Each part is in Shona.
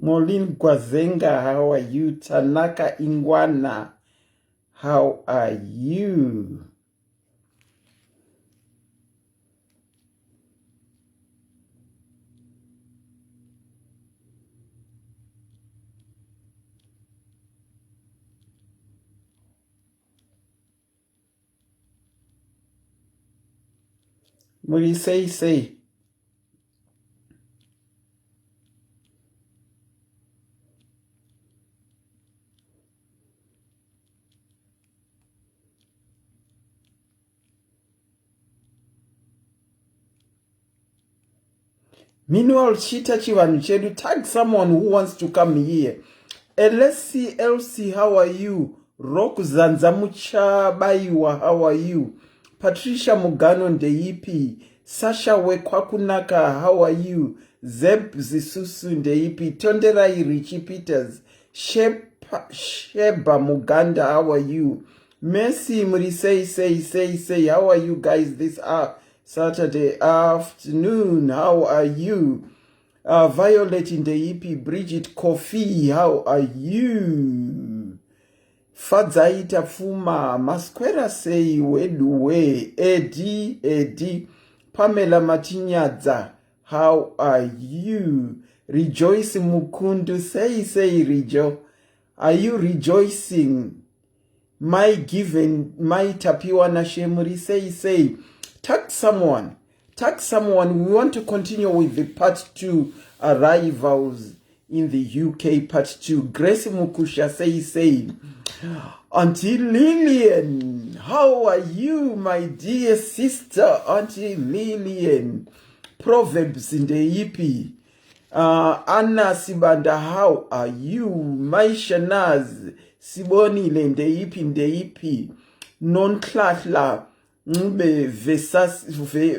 Molin Gwazenga, how are you? Tanaka Ingwana, how are you? Muri sei sei? Meanwhile, chiita chivanhu chedu. Tag someone who wants to come here. LSC, LC, how are you? Rock Zanza Muchabaiwa, how are you? Patricia Mugano ndeipi? Sasha wekwakunaka, how are you? Zeb Zisusu ndeipi? Tonderai Richie Peters. Sheba Muganda, how are you? Mercy muri sei sei sei sei, how are you guys this Saturday afternoon? How are you? Violet Ndeipi, Bridget Kofi, how are you? Fadzai Tapfuma, maswera sei weduwe? Edi, Edi, Pamela Matinyadza, how are you? Rejoice Mukundu, sei sei Rijo, are you rejoicing? Mai Given, Mai Tapiwa Nashe, muri sei sei? Tag someone, tag someone. We want to continue with the part 2 arrivals in the UK, part 2. Grace Mukusha, sei sei? Auntie Lillian, how are you, my dear sister? Auntie Lillian, Proverbs ndeipi? Anna Sibanda, how are you? Mai Shanaz Sibonile, ndeipi ndeipi? Nonhlahla Ncube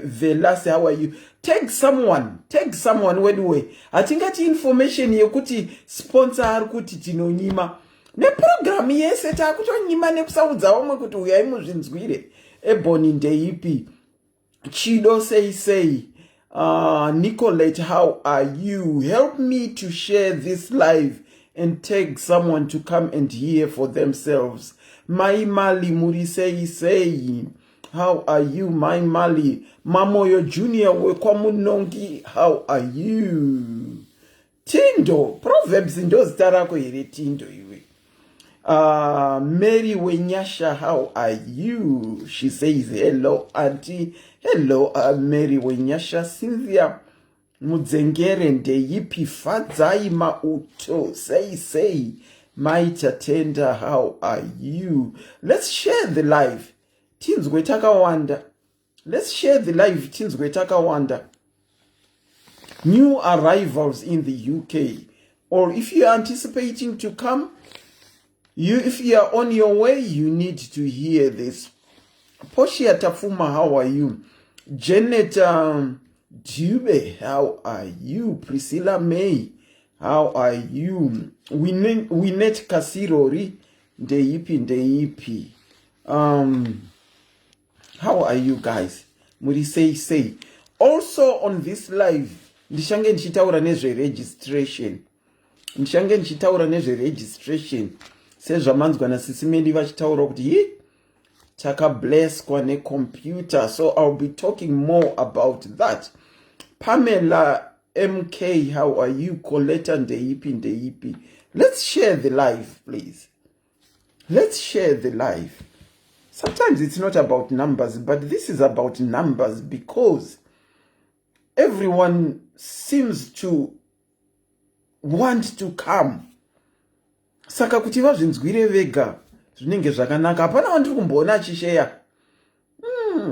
Velasi, how are you? Tag someone, tag someone weduwe. Hatingati information yekuti sponsor ari kuti tinonyima neprogramu yese, taakutonyima nekusaudza vamwe kuti uyai muzvinzwire. Ebony ndeipi? Chido sei sei? Nicolette, how are you? Help me to share this live and tag someone to come and hear for themselves. Mai Mali muri sei sei? How are you, Mai Mali? Mamoyo Junior wekwaMunongi, how are you? Tindo, Proverbs ndo zita rako here Tindo iwe? Mary Wenyasha, how are you? She says, hello, auntie. Hello, Mary Wenyasha. Cynthia Mudzengere ndeipi? Fadzai Mauto, sei sei? Mai Tatenda, how are you? Let's share the live. Tinzwe takawanda. Let's share the live. Tinzwe takawanda. New arrivals in the UK, or if you are anticipating to come, if you are on your way, you need to hear this. Portia Tafuma, how are you? Janet Dube, how are you? Priscilla May, how are you? Winnet Kasirori, ndeipi ndeipi? How are you guys? Muri sei sei? Also on this live, ndichange ndichitaura nezveregistration. Ndichange ndichitaura nezveregistration sezvamanzwa nasisimeli vachitaura kuti hi takablesswa necomputer, so I'll be talking more about that. Pamela MK, how are you? Coletta ndeipi ndeipi? Let's share the live, please. Let's share the live. Sometimes it's not about numbers, but this is about numbers because everyone seems to want to come. Saka kuti vazvinzwire vega zvinenge zvakanaka. Hapana wandiri kumboona achisheya.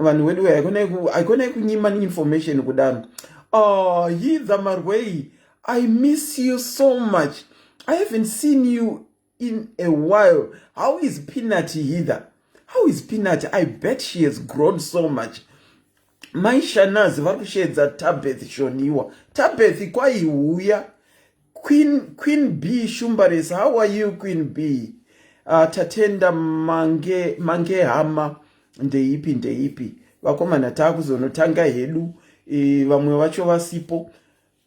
Vanhu wedu haikonai kunyima information kudaro. Oh, Yidha Marwei, I miss you so much. I haven't seen you in a while. How is Peanut, Hither? How is Peanut? I bet she has grown so much. Mai Shanaz vari kusheedza Tabeth Shoniwa. Tabeth kwaiuya. Queen B Shumbares, how are you, Queen B? Tatenda mange, mange hama ndeipi ndeipi? Vakomana taakuzonotanga hedu, vamwe vacho vasipo.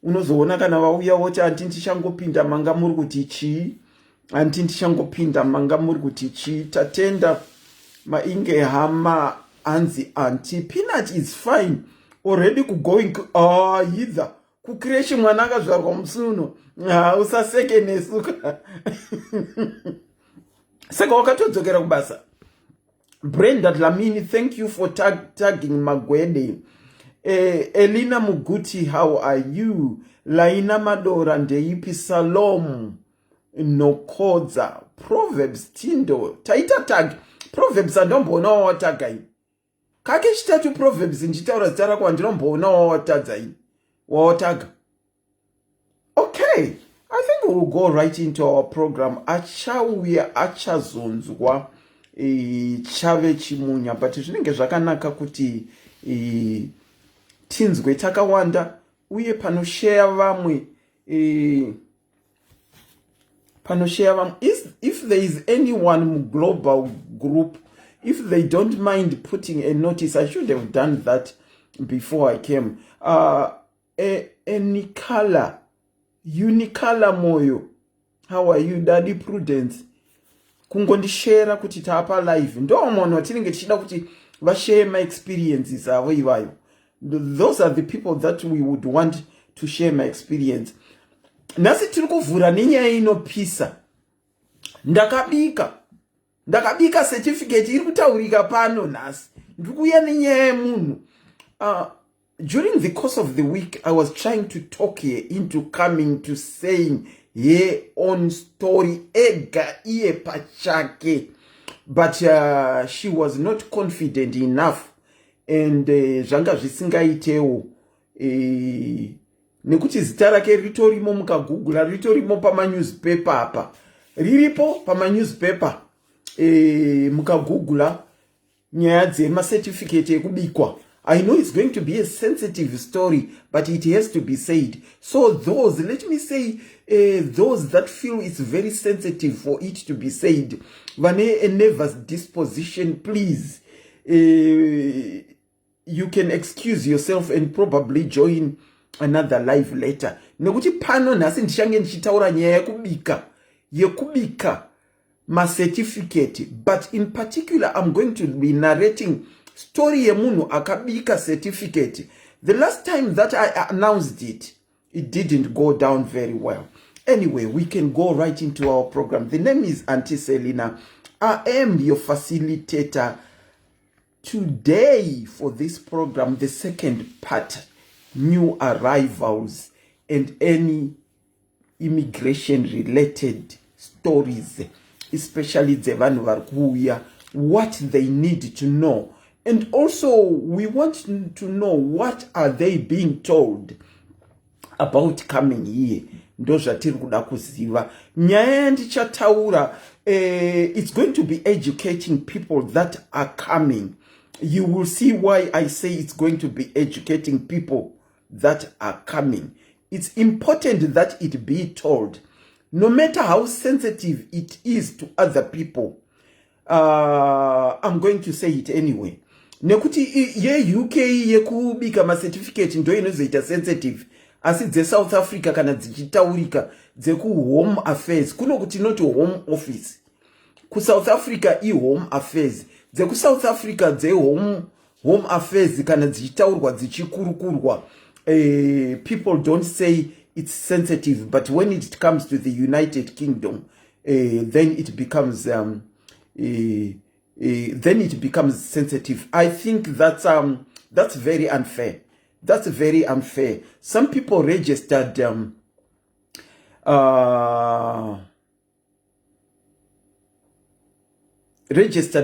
Unozoona kana vauya voti, "Auntie, ndichangopinda, manga muri kuti chii? Auntie, ndichangopinda, manga muri kuti chii?" Tatenda Mainge hama, hanzi, "Auntie Peanut is fine already kugoing." Ah, yidza kucreche, mwana akazvarwa musi uno. Usaseke nesu. Saka wakatodzokera kubasa. Brenda Dlamini, thank you for tagging Magwede. Elina Muguti, how are you? Laina Madora, ndeipi? Salom Nokodza, Proverbs Tindo, taita tag Proverbs. Handomboona wataga ini kake chitatu. Proverbs, ndichitaura zita rako, handinomboona wawatadza ini wawataga. Okay, I think we'll go right into our program. Achauya achazonzwa chave chimunya, but zvinenge zvakanaka kuti tinzwe takawanda uye panosheya vamwe, panosheya vamwe. If there is anyone muglobal group, if they don't mind putting a notice, I should have done that before I came. Enikala Unicala Moyo, how are you? Daddy Prudence, kungondishera kuti taapa live. Ndo munhu watinenge tichida kuti vashare maexperiences avo ivayo. Those are the people that we would want to share my experience. Nhasi tiri kuvhura nenyaya inopisa. Ndakabika certificate iri kutaurika pano nhasi. Ndiri kuuya nenyaya yemunhu. During the course of the week, I was trying to talk here into coming to saying her own story ega iye pachake, but she was not confident enough and zvanga zvisingaitewo nekuti zita rake ritorimo. Mukagugula, ritorimo pamanewspaper apa, riripo pamanewspaper. Mukagugula nyaya dzemacertificate ekubikwa, I know it's going to be a sensitive story, but it has to be said. So those, let me say, those that feel it's very sensitive for it to be said, vane a nervous disposition, please, you can excuse yourself and probably join another live later, nekuti pano nhasi ndichange ndichitaura nyaya yekubika macertificate, but in particular I'm going to be narrating story yemunhu akabika certificate. The last time that I announced it, it didn't go down very well. Anyway, we can go right into our program. The name is Auntie Selina. I am your facilitator today for this program, the second part, new arrivals and any immigration related stories, especially dzevanhu vari kuuya, what they need to know, and also we want to know what are they being told about coming here. Ndo zvatiri kuda kuziva. Nyaya yandichataura, it's going to be educating people that are coming. You will see why I say it's going to be educating people that are coming. It's important that it be told, no matter how sensitive it is to other people. I'm going to say it anyway, nekuti yeUK yekubika macertificate ndo inozoita sensitive, asi dzeSouth Africa kana dzichitaurika dzekuHome Affairs kuno, kuti inoti Home Office kuSouth Africa, iHome Affairs. DzekuSouth Africa dzehome Home Affairs kana dzichitaurwa, dzichikurukurwa, people don't say it's sensitive, but when it comes to the United Kingdom, then it becomes sensitive. I think that's very unfair. That's very unfair. Some people registered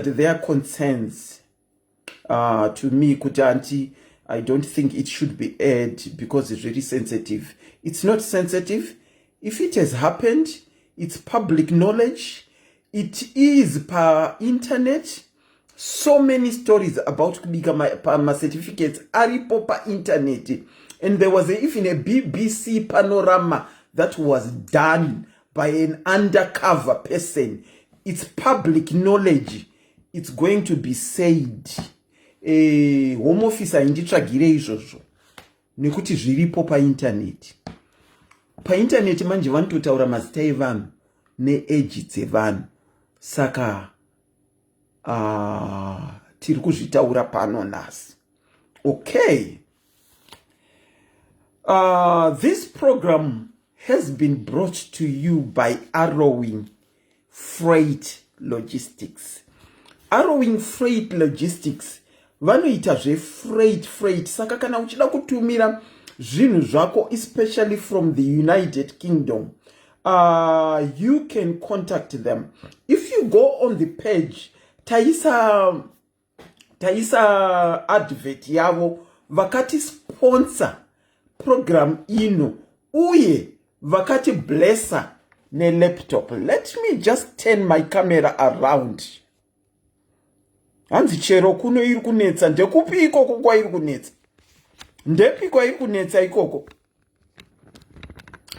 their concerns to me kuti, "Auntie, I don't think it should be aired because it's very sensitive." It's not sensitive. If it has happened, it's public knowledge. It is pa internet. So many stories about kubika macertificates aripo painternet, and there was even a BBC panorama that was done by an undercover person. It's public knowledge. It's going to be said. Home Office hainditsvagire izvozvo. Nekuti zviripo paintaneti. Paintaneti manje vanototaura mazita evanhu neeji dzevanhu. Saka tiri kuzvitaura pano nhasi. Okay. This program has been brought to you by Arrowing Freight Logistics. Arrowing Freight Logistics vanoita zvefreight freight. Saka kana uchida kutumira zvinhu zvako, especially from the United Kingdom, you can contact them. If you go on the page, taisa advert yavo, vakati sponsor program ino uye vakati blessa nelaptop. Let me just turn my camera around. Hanzi chero kuno iri kunetsa. Ndekupi ikoko kwairi kunetsa? Ndepi kwairi kunetsa ikoko?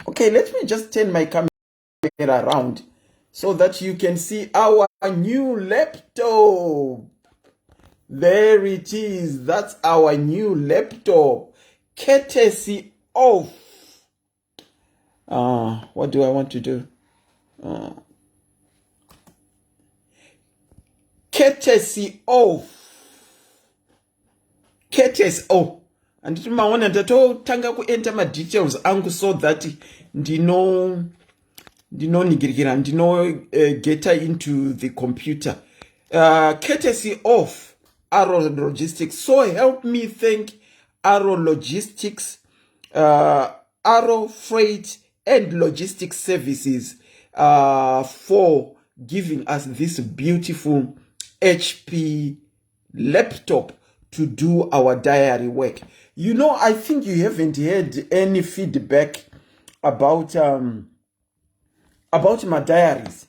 Okay, let me just turn my camera around so that you can see our new laptop. There it is. That's our new laptop, courtesy of what do I want to do? Courtesy of courtesy, oh, handiti maona ndatotanga kuenter madetails angu so that ndinoningirikira ndino geta into the computer. Courtesy of Arrow Logistics. So help me thank Arrow Logistics, Arrow Freight and Logistics Services for giving us this beautiful HP laptop to do our diary work. I think you haven't heard any feedback about my diaries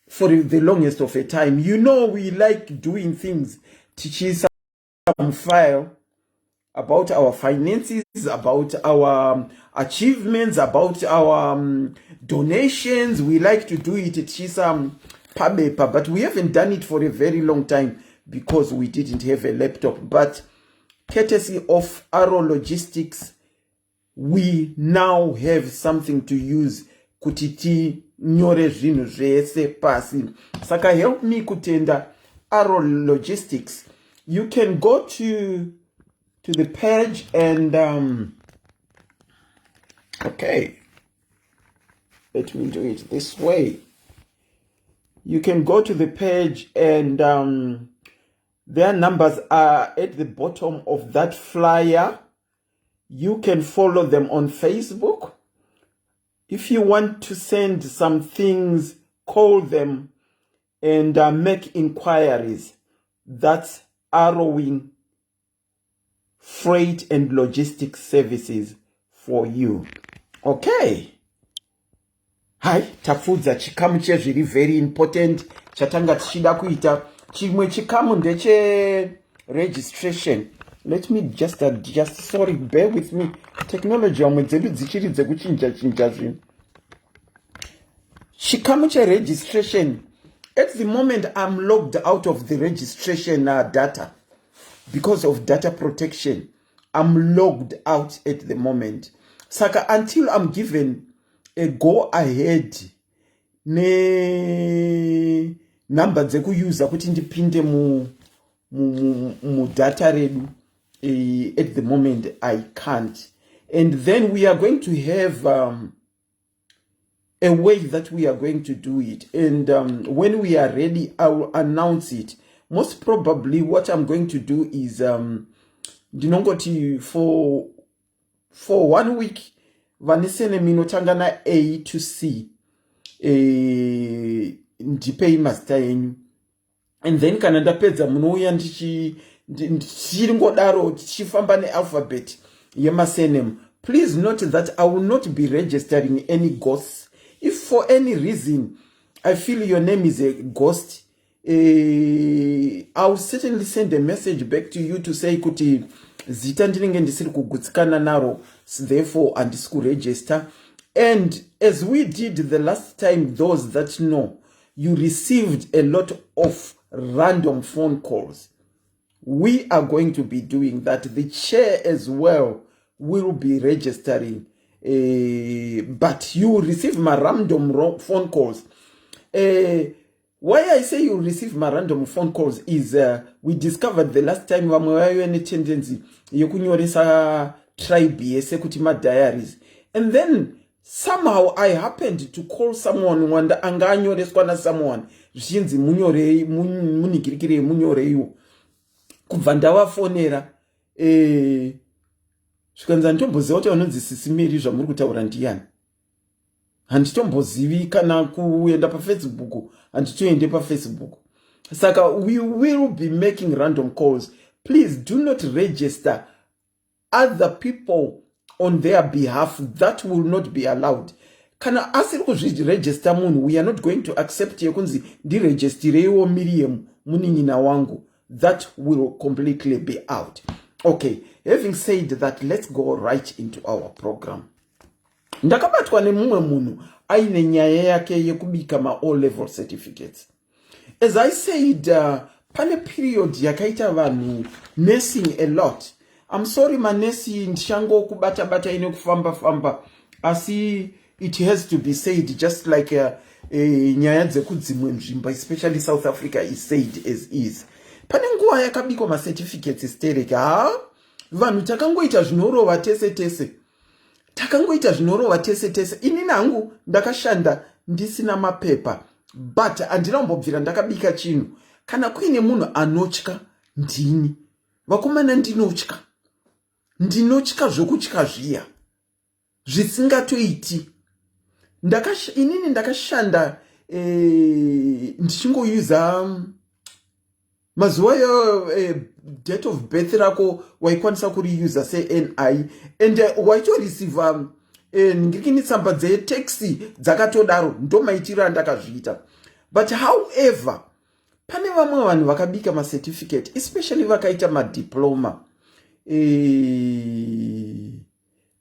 for the longest of a time. We like doing things tichiisa file about our finances, about our achievements, about our donations. We like to do it tichiisa pabepa, but we haven't done it for a very long time because we didn't have a laptop. But courtesy of Arrow Logistics, we now have something to use kuti tinyore zvinhu zvese pasi. Saka help me kutenda Arrow Logistics. You can go to the page and okay, let me do it this way. You can go to the page and their numbers are at the bottom of that flyer. You can follow them on Facebook. If you want to send some things, call them and make inquiries. That's Arrowing Freight and Logistics Services for you. Okay, hai, tapfudza chikamu chezviri very important chatanga tichida kuita. Chimwe chikamu ndecheregistration. Let me just adjust. Sorry, bear with me. Technology vamwe dzedu dzichiri dzekuchinja chinja zvinhu. Chikamu cheregistration, at the moment I'm logged out of the registration data because of data protection. I'm logged out at the moment. Saka until I'm given a go ahead nenhamba dzekuyuza kuti ndipinde mudata redu, at the moment I can't. And then we are going to have a way that we are going to do it, and when we are ready, I will announce it. Most probably what I'm going to do is ndinongoti for one week, vane surname inotanga na-A to C, ndipei mazita enyu, and then kana ndapedza munouya ndichiringodaro tichifamba nealphabet yemasurname. Please note that I will not be registering any ghosts. If for any reason I feel your name is a ghost, I will certainly send a message back to you to say kuti zita ndinenge ndisiri kugutsikana naro, therefore handisi kuregister. And as we did the last time, those that know, you received a lot of random phone calls. We are going to be doing that. The chair as well will be registering, but you will receive marandom phone calls. Why I say you receive marandom phone calls is we discovered the last time vamwe vaive netendency yekunyoresa tribe yese kuti madiaries, and then somehow I happened to call someone wanda anga anyoreswa nasomeone, zvichinzi munyorei, munigirikirei, munyoreiwo. Kubva ndavafonera, zvikanzi handitomboziva kuti vanonzi Sisi Mary zvamuri kutaura ndiani. Handitombozivi kana kuenda paFacebook, handitoende paFacebook. Saka we will be making random calls. Please do not register other people on their behalf. That will not be allowed. Kana asiri kuzviregister munhu, we are not going to accept yekunzi ndiregistireiwo Miriam munin'ina wangu. That will completely be out. Okay, having said that, let's go right into our program. Ndakabatwa nemumwe munhu aine nyaya yake yekubika ma-O level certificates. As I said, pane period yakaita vanhu nursing a lot. I'm sorry, manesi, ndichangokubata-bata ine kufamba-famba, asi it has to be said, just like nyaya dzekudzimwe nzvimbo, especially South Africa, is said as is. Pane nguva yakabikwa macertificates sterek. Ha, vanhu takangoita zvinorova tese tese, takangoita zvinorova tese tese. Inini hangu ndakashanda ndisina mapepa, but handina kumbobvira ndakabika chinhu. Kana kuine munhu anotya, ndini. Vakomana, ndinotya, ndinotya zvokutya zviya zvisingatoiti. Inini ndakashanda ndichingoyuza mazuva yo date of birth rako waikwanisa kuriusa seNI, and waitoreceiva ndikini tsamba dzetaxi dzakatodaro. Ndo maitiro andakazviita. But however, pane vamwe vanhu vakabika macertificate, especially vakaita madiploma.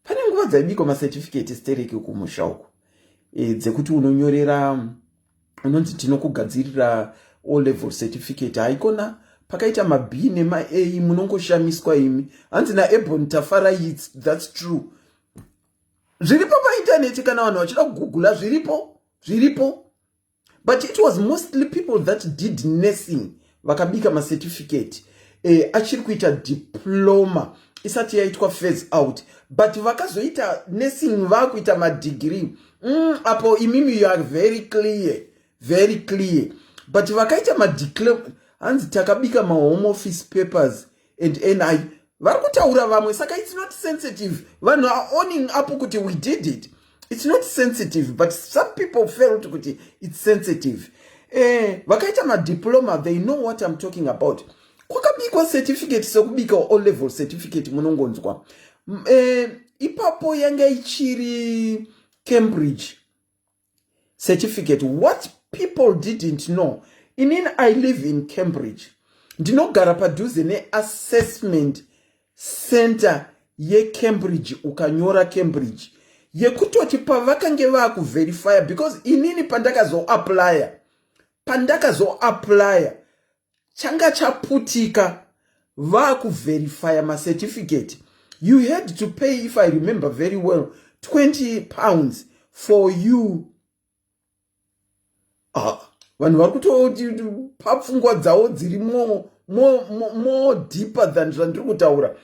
Pane nguva dzaibikwa macertificate stereki kumusha uku, dzekuti unonyorera, unonzi tinokugadzirira O level certificate. Haikona pakaita maB nemaA, munongoshamiswa imi. Hanzi naEbon Tafara, that's true, zviripo paintaneti. Kana vanhu vachida kugugula, zviripo, zviripo. But it was mostly people that did nursing vakabika macertificate, achiri kuita diploma isati yaitwa phase out. But vakazoita nursing vakuita madegree, apo imimi you are very clear, very clear. But vakaita madiploma, hanzi takabika mahome office papers and NI, vari kutaura vamwe. Saka it's not sensitive. Vanhu are owning up kuti we did it. It's not sensitive, but some people felt kuti it's sensitive. Vakaita madiploma, they know what I'm talking about. Kwakabikwa certificate sekubika O level certificate. Munongonzwa ipapo yanga ichiri Cambridge certificate. What people didn't know, inini I live in Cambridge, ndinogara padhuze neassessment center yeCambridge. Ukanyora Cambridge, yekutoti pavakange vaakuverifya, because inini pandakazoapplya changa chaputika, vaakuverifya macertificate, you had to pay, if I remember very well, £20 for you. Ah, vanhu vari kutoti papfungwa dzavo dziri more deeper than zvandiri kutaura.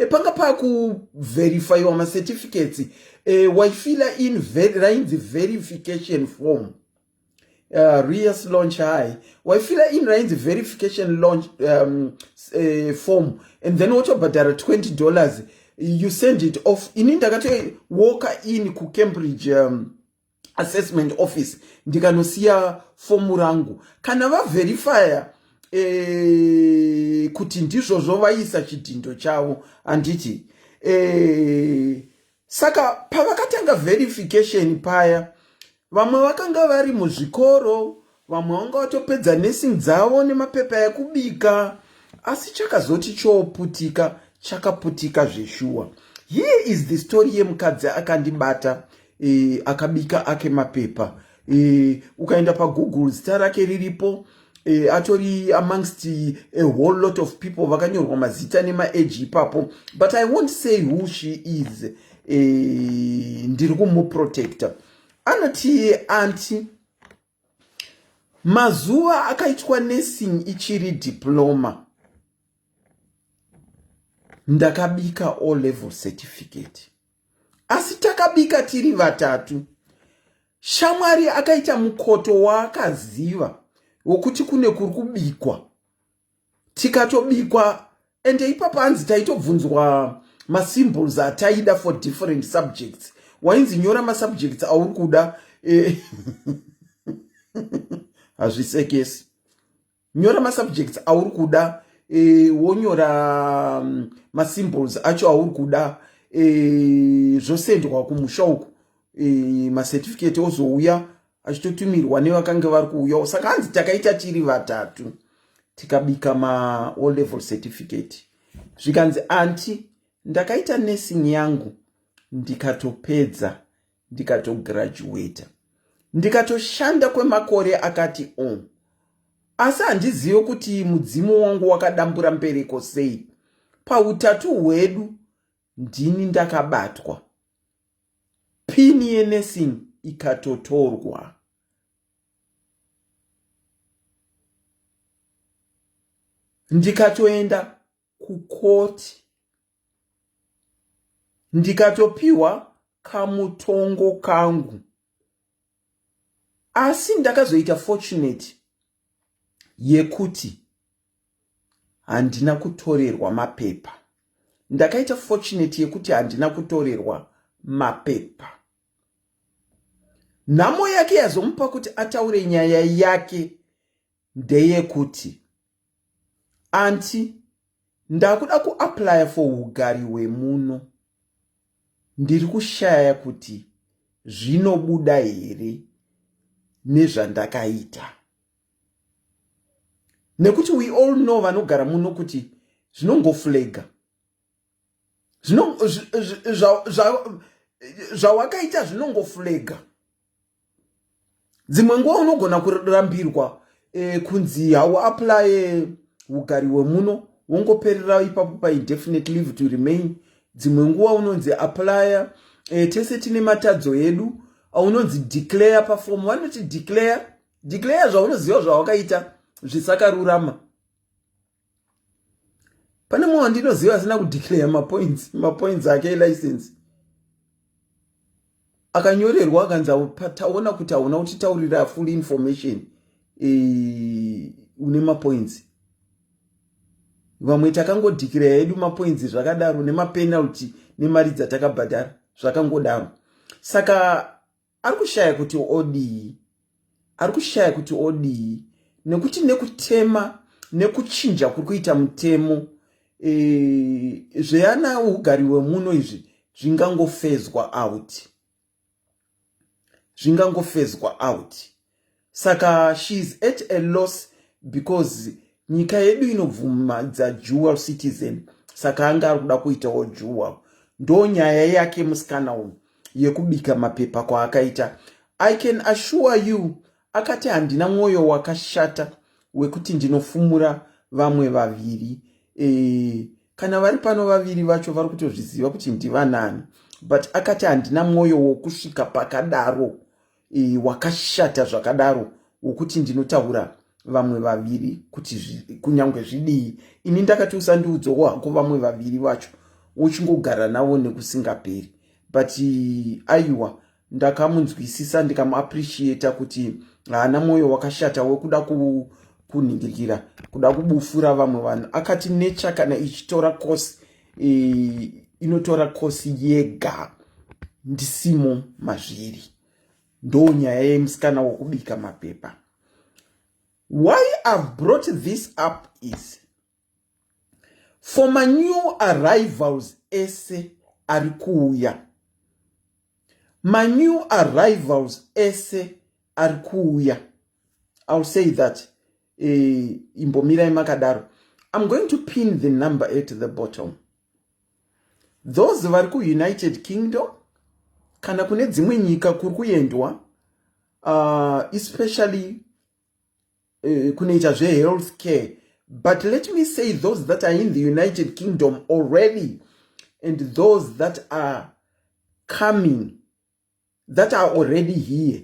Panga pakuverifyiwa macertificates, waifila in rainzi verification form. Rias launch high, waifila in rainzi verification launch form, and then wotobhadhara $20, you send it off. Ini ndakatowalka in kuCambridge assessment office, ndikanosiya fomu rangu. Kana vaverifya kuti ndizvozvo, vaisa chidhindo chavo, handiti? Saka pavakatanga verification paya, vamwe vakanga vari muzvikoro, vamwe vanga vatopedza nursing dzavo nemapepa ekubika, asi chakazoti chooputika, chakaputika zveshuwa. Here is the story yemukadzi akandibata, akabika ake mapepa. Ukaenda paGoogle, zita rake riripo. Atori amongst a whole lot of people vakanyorwa mazita nemaage ipapo, but I won't say who she is. Ndiri kumuprotecta. Anoti, "Auntie, mazuva akaitwa nursing ichiri diploma, ndakabika O level certificate, asi takabika tiri vatatu. Shamwari akaita mukoto waakaziva wokuti kune kuri kubikwa, tikatobikwa. Ende ipapo hanzi taitobvunzwa masymbols ataida for different subjects. Wainzi nyora masubjects auri kuda." Hazvisekesi. Nyora masubjects auri kuda, wonyora masymbols acho auri kuda, zvosendwa kumusha uku, macertificate ozouya achitotumirwa nevakange vari kuuyawo. Saka hanzi takaita tiri vatatu, tikabika ma O level certificate. Zvikanzi, "Auntie, ndakaita nursing yangu, ndikatopedza, ndikatograduata, ndikatoshanda kwemakore akati o asi handizivi kuti mudzimu wangu wakadambura mbereko sei. Pautatu hwedu ndini ndakabatwa, pini yenursing ikatotorwa, ndikatoenda kukoti, ndikatopiwa kamutongo kangu. Asi ndakazoita fortunate yekuti handina kutorerwa mapepa. Ndakaita fortunate yekuti handina kutorerwa mapepa." Nhamo yake yazomupa kuti ataure nyaya yake ndeyekuti, "Auntie, ndakuda kuapplya for ugari hwemuno. Ndiri kushaya kuti zvinobuda here nezvandakaita, nekuti we all know vanogara muno kuti zvinongoflega zvawakaita, zvinongoflega. Dzimwe nguva unogona kurambirwa, kunzi hauapplye ugari hwemuno, wongoperera ipapo paindefinite leave to remain. Dzimwe nguva unonzi applya. Tese tine matadzo edu. Aunonzi declare pafomu, vanoti declare, declare zvaunoziva zvawakaita zvisakarurama. Pane mumwe wandinoziva asina kudeclare mapoints ake elicense. Akanyorerwa, akanzi, taona kuti hauna kutitaurira full information, une mapoints. Vamwe takangodeclare yedu mapoints zvakadaro, nemapenalty nemari dzatakabhadhara zvakangodaro. Saka ari kushaya kuti odii, ari kushaya kuti odii, nekuti nekutema nekuchinja kuri kuita mutemo, zveyana ugari hwemuno izvi zvingangofezwa out, zvingangofezwa out. Saka she is at a loss because nyika yedu inobvumadza dual citizen, saka anga ari kuda kuitawo dual. Ndo nyaya yake musikana uyu yekubika mapepa kwaakaita. I can assure you, akati handina mwoyo wakashata wekuti ndinofumura vamwe vaviri. Kana vari pano vaviri vacho vari kutozviziva kuti ndivanani, but akati handina mwoyo wokusvika pakadaro, wakashata zvakadaro wokuti ndinotaura vamwe vaviri kuti kunyange zvidii. Ini ndakati usandiudzowo hako vamwe vaviri vacho, uchingogara navo nekusingaperi. But aiwa, ndakamunzwisisa, ndikamuappreciata kuti haana mwoyo wakashata wekuda kunhingirikira, kuda kubufura vamwe vanhu. Akati nature kana ichitora course, inotora course yega, ndisimo mazviri. Ndo nyaya yemusikana wokubika mapepa. Why I've brought this up is for manew arrivals ese ari kuuya, manew arrivals ese ari kuuya. I'll say that, imbomirai makadaro. I'm going to pin the number at the bottom. Those vari kuUnited Kingdom kana kune dzimwe nyika kuri kuendwa, especially kunoita zvehealth care. But let me say those that are in the United Kingdom already and those that are coming, that are already here,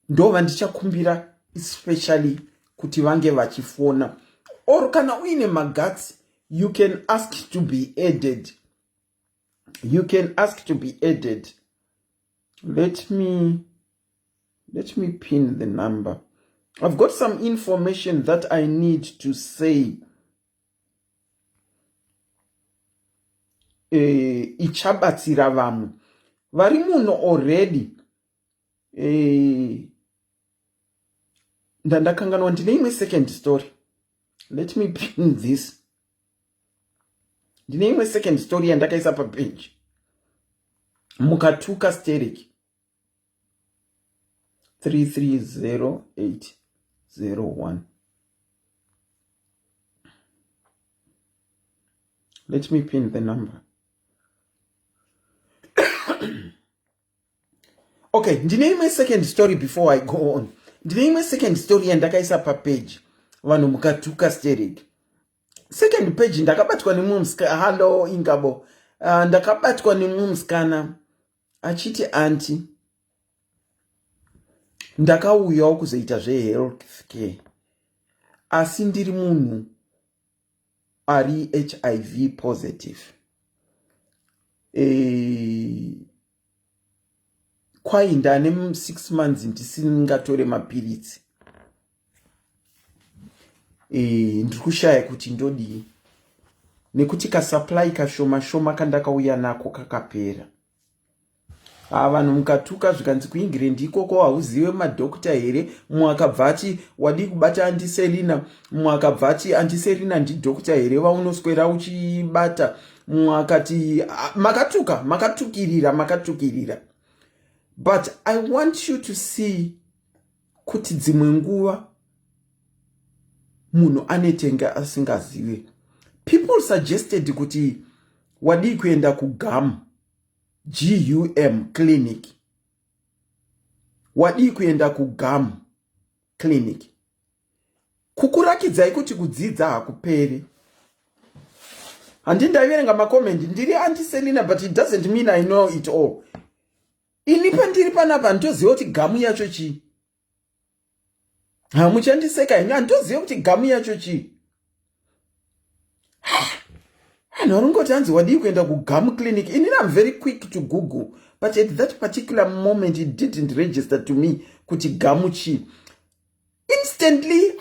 ndo vandichakumbira especially kuti vange vachifona, or kana uine maguts, you can ask to be added. You can ask to be added. Let me pin the number. I've got some information that I need to say ichabatsira vamwe vari muno already. Ndandakanganwa, ndine imwe second story. Let me pin this. Ndine imwe second story yandakaisa papage, mukatuka sterek. 330801. Let me pin the number. Okay, ndine imwe second story. Before I go on, ndine imwe second story yandakaisa papage, vanhu mukatuka sterek. Second page, ndakabatwa nemumwe musikana. Hallo Ingabo. Ndakabatwa nemumwe musikana achiti, "Auntie, ndakauyawo kuzoita zvehealth care, asi ndiri munhu ari HIV positive. Kwai ndane 6 months ndisingatore mapiritsi. Ndiri kushaya kuti ndodii, nekuti kasupply kashoma shoma kandakauya nako kakapera." Ha, vanhu mukatuka, zvikanzi kuEngland ikoko hauzive madhokta here? Mumwe akabva ati, "Wadii kubata Auntie Selina?" Mumwe akabva ati, "Auntie Selina ndidhokta here vaunoswera uchibata?" Mumwe akati, makatuka, makatukirira, makatukirira. But I want you to see kuti dzimwe nguva munhu anetenge asingazive. People suggested kuti wadii kuenda kuGUM, GUM clinic, wadii kuenda kuGUM clinic. Kukurakidzai kuti kudzidza hakuperi. Handi ndaiverenga macomments. Ndiri Auntie Selina, but it doesn't mean I know it all. Ini pandiri panapa handitoziva kuti GUM yacho chii. Hamuchandiseka henyu, handitoziva kuti GUM yacho chii. Vanhu vari kungoti hanzi wadii kuenda kuGUM clinic. Inini am very quick to Google, but at that particular moment it didn't register to me kuti GUM chii instantly.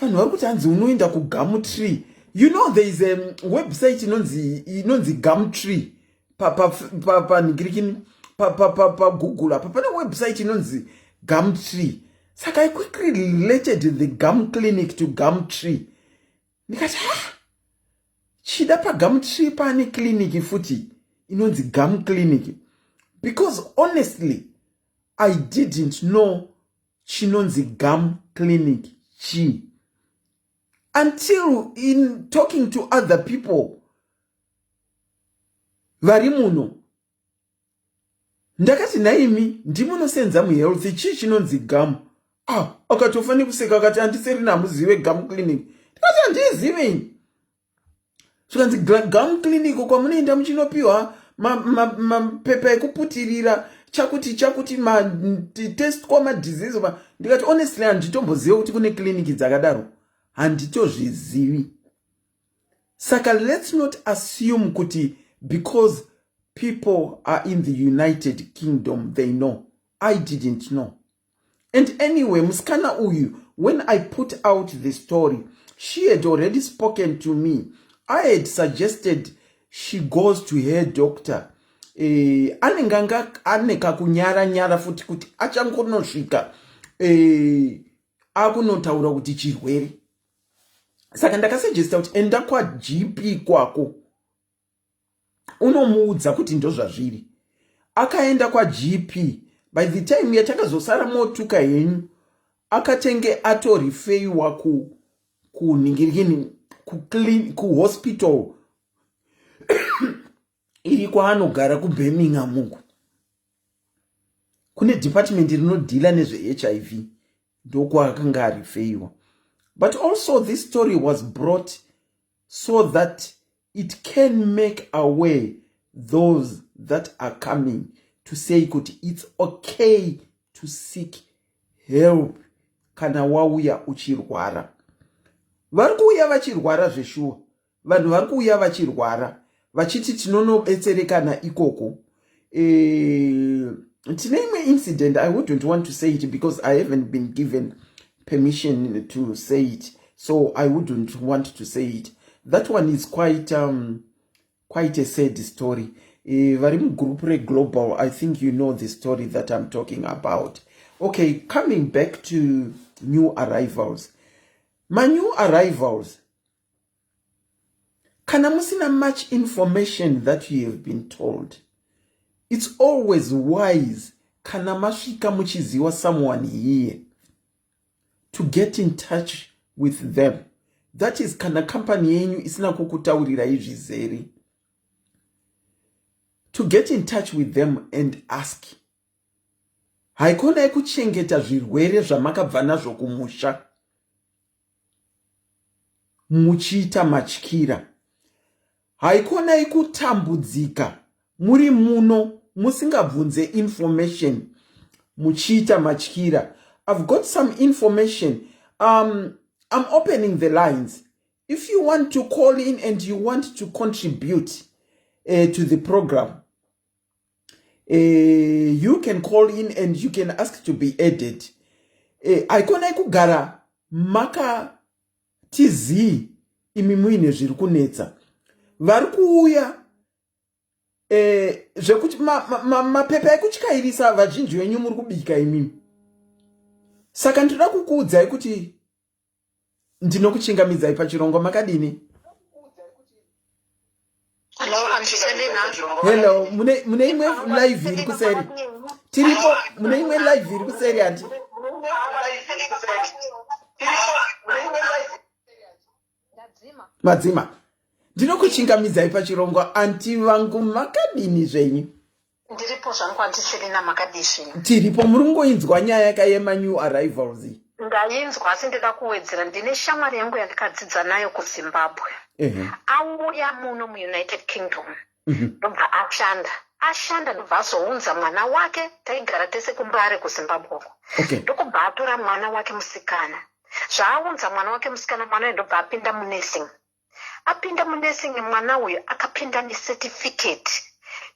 Vanhu vari kuti hanzi unoenda kuGum Tree. You know there is a website inonzi Gum Tree panhingirikini, paGoogle apa pane website inonzi Gum Tree. Saka I quickly related the GUM clinic to Gum Tree. Ndikati, ha, chida paGum Tree pane clinic futi inonzi GUM clinic, because honestly I didn't know chinonzi GUM clinic chii until in talking to other people vari muno. Ndakati, "Naimi ndimunosenza muhealth, chii chinonzi GUM?" Ah, akatofa nekuseka, akati, "Auntie Selina, hamuzive GUM clinic?" Ndikati, "Handiizive ini." Zvikanzi, "GUM clinic kwamunoenda muchinopiwa mapepa ekuputirira, chakuti chakuti, matest kwamadisease." Ndikati, "Honestly, handitombozive kuti kune kliniki dzakadaro, handitozvizivi." Saka let's not assume kuti because people are in the United Kingdom they know. I didn't know. And anyway, musikana uyu, when I put out the story, she had already spoken to me. I had suggested she goes to her doctor. Anenge anga ane kakunyara nyara futi kuti achangonosvika akunotaura kuti chirwere. Saka ndakasuggesta kuti enda kwaGP kwako unomuudza kuti ndozvazviri. Akaenda kwaGP. By the time yatakazosara motuka henyu, akatenge atorefeiwa kunhingirikini, kuhospital iri kwaanogara kuBirmingham uku, kune department rinodeala nezveHIV. Ndokwaakanga areferiwa. But also this story was brought so that it can make aware those that are coming to say kuti it's okay to seek help kana wauya uchirwara. Vari kuuya vachirwara zveshuwa. Vanhu vari kuuya vachirwara vachiti tinonobetserekana ikoko. Tine imwe incident. I wouldn't want to say it because I haven't been given permission to say it, so I wouldn't want to say it. That one is quite a sad story. Vari mugroup reglobal, I think you know the story that I'm talking about. Okay, coming back to new arrivals, manew arrivals, kana musina much information that you have been told, it's always wise kana masvika muchiziva someone here to get in touch with them. That is kana company yenyu isina kukutaurirai zvizere, to get in touch with them and ask. Haikonai kuchengeta zvirwere zvamakabva nazvo kumusha muchiita matyira. Haikonai kutambudzika muri muno musingabvunze information muchiita matyira. I've got some information. I'm opening the lines. If you want to call in and you want to contribute to the program, you can call in and you can ask to be added. Haikonai kugara makati zii imi muine zviri kunetsa. Vari kuuya zvekuti mapepa ekutyairisa, vazhinji venyu muri kubika imimi. Saka ndinoda kukuudzai kuti ndinokuchingamidzai pachirongwa. Makadini? Hello, Auntie Selina. Hello, mune imwe live iri kuseri. Tiripo, mune imwe live iri kuseri, auntie. Ndadzima. Madzima. Ndinokuchingamidzai pachirongwa, auntie vangu. Makadini zvenyu? Ndiripo zvangu, Auntie Selina, makadii zvenyu? Tiripo. Muri kungoinzwa nyaya yakayema new arrivals iyi? Ndainzwa, asi ndida kuwedzera. Ndine shamwari yangu yandikadzidza nayo kuZimbabwe. Auya muno muUnited Kingdom. Ndobva ashanda. Ashanda ndobva azounza mwana wake. Taigara tese kuMbare kuZimbabwe uko. Ndokubva atora mwana wake musikana. Zvaaunza mwana wake musikana, mwana uyu ndobva apinda munursing. Apinda munursing, mwana uyu akapinda necertificate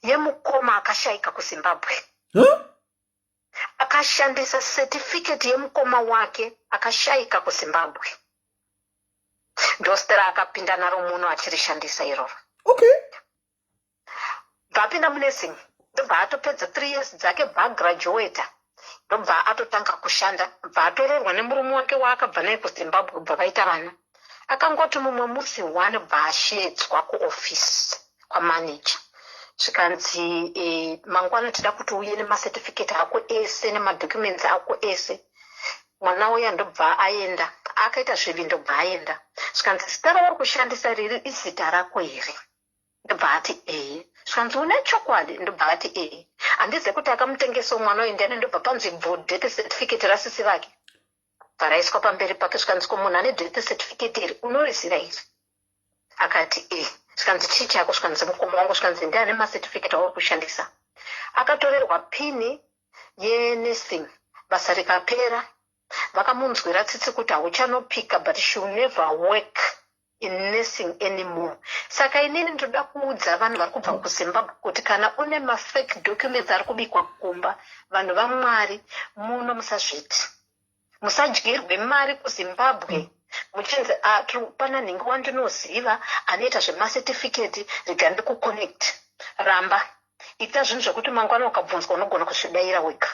yemukoma akashayika kuZimbabwe. Huh? Akashandisa certificate yemukoma wake akashayika kuZimbabwe. Ndositera akapinda naro muno achirishandisa iroro. Bva apinda munursing, ndobva atopedza 3 years dzake, bva agraduata, ndobva atotanga kushanda, bva atororwa nemurume wake waakabva naye kuZimbabwe, bva vaita vana. Akangoti mumwe musi one bva ashedzwa kuofisi kwamanager, zvikanzi, "Mangwana tida kuti uye nemacertificate ako ese nemadocuments ako ese." Mwana uya ndobva aenda, akaita zvivi, ndobva aenda. Zvikanzi, "Zita rauri kushandisa riri izita rako here?" Ndobva ati, "Ehe." Zvikanzi, "Une chokwadi?" Ndobva ati, "Ehe." Handizive kuti akamutengesawo mwana uyu ndiani. Ndobva panzi bvo death certificate rasisi vake bva raiswa pamberi pake. Zvikanzi, "Ko munhu ane death certificate iri unoriziva here?" Akati, "E." Zvikanzi, "Chii chako?" Zvikanzi, "Mukoma wangu." Zvikanzi, "Ndiane macertificate auri kushandisa?" Akatorerwa pini yenursing, basa rikapera. Vakamunzwira tsitsi kuti hauchanopika, but she will never work in nursing anymore. Saka inini ndoda kuudza vanhu vari kubva kuZimbabwe kuti kana une mafake documents ari kubikwa kumba, vanhu vaMwari, muno musazviti musadyirwe mari kuZimbabwe muchinzi, "Ah, pana nhingi wandinoziva anoita zvemacertificate, rega ndikuconnect." Ramba, ita zvinhu zvekuti mangwana ukabvunzwa unogona kuzvidayira wega.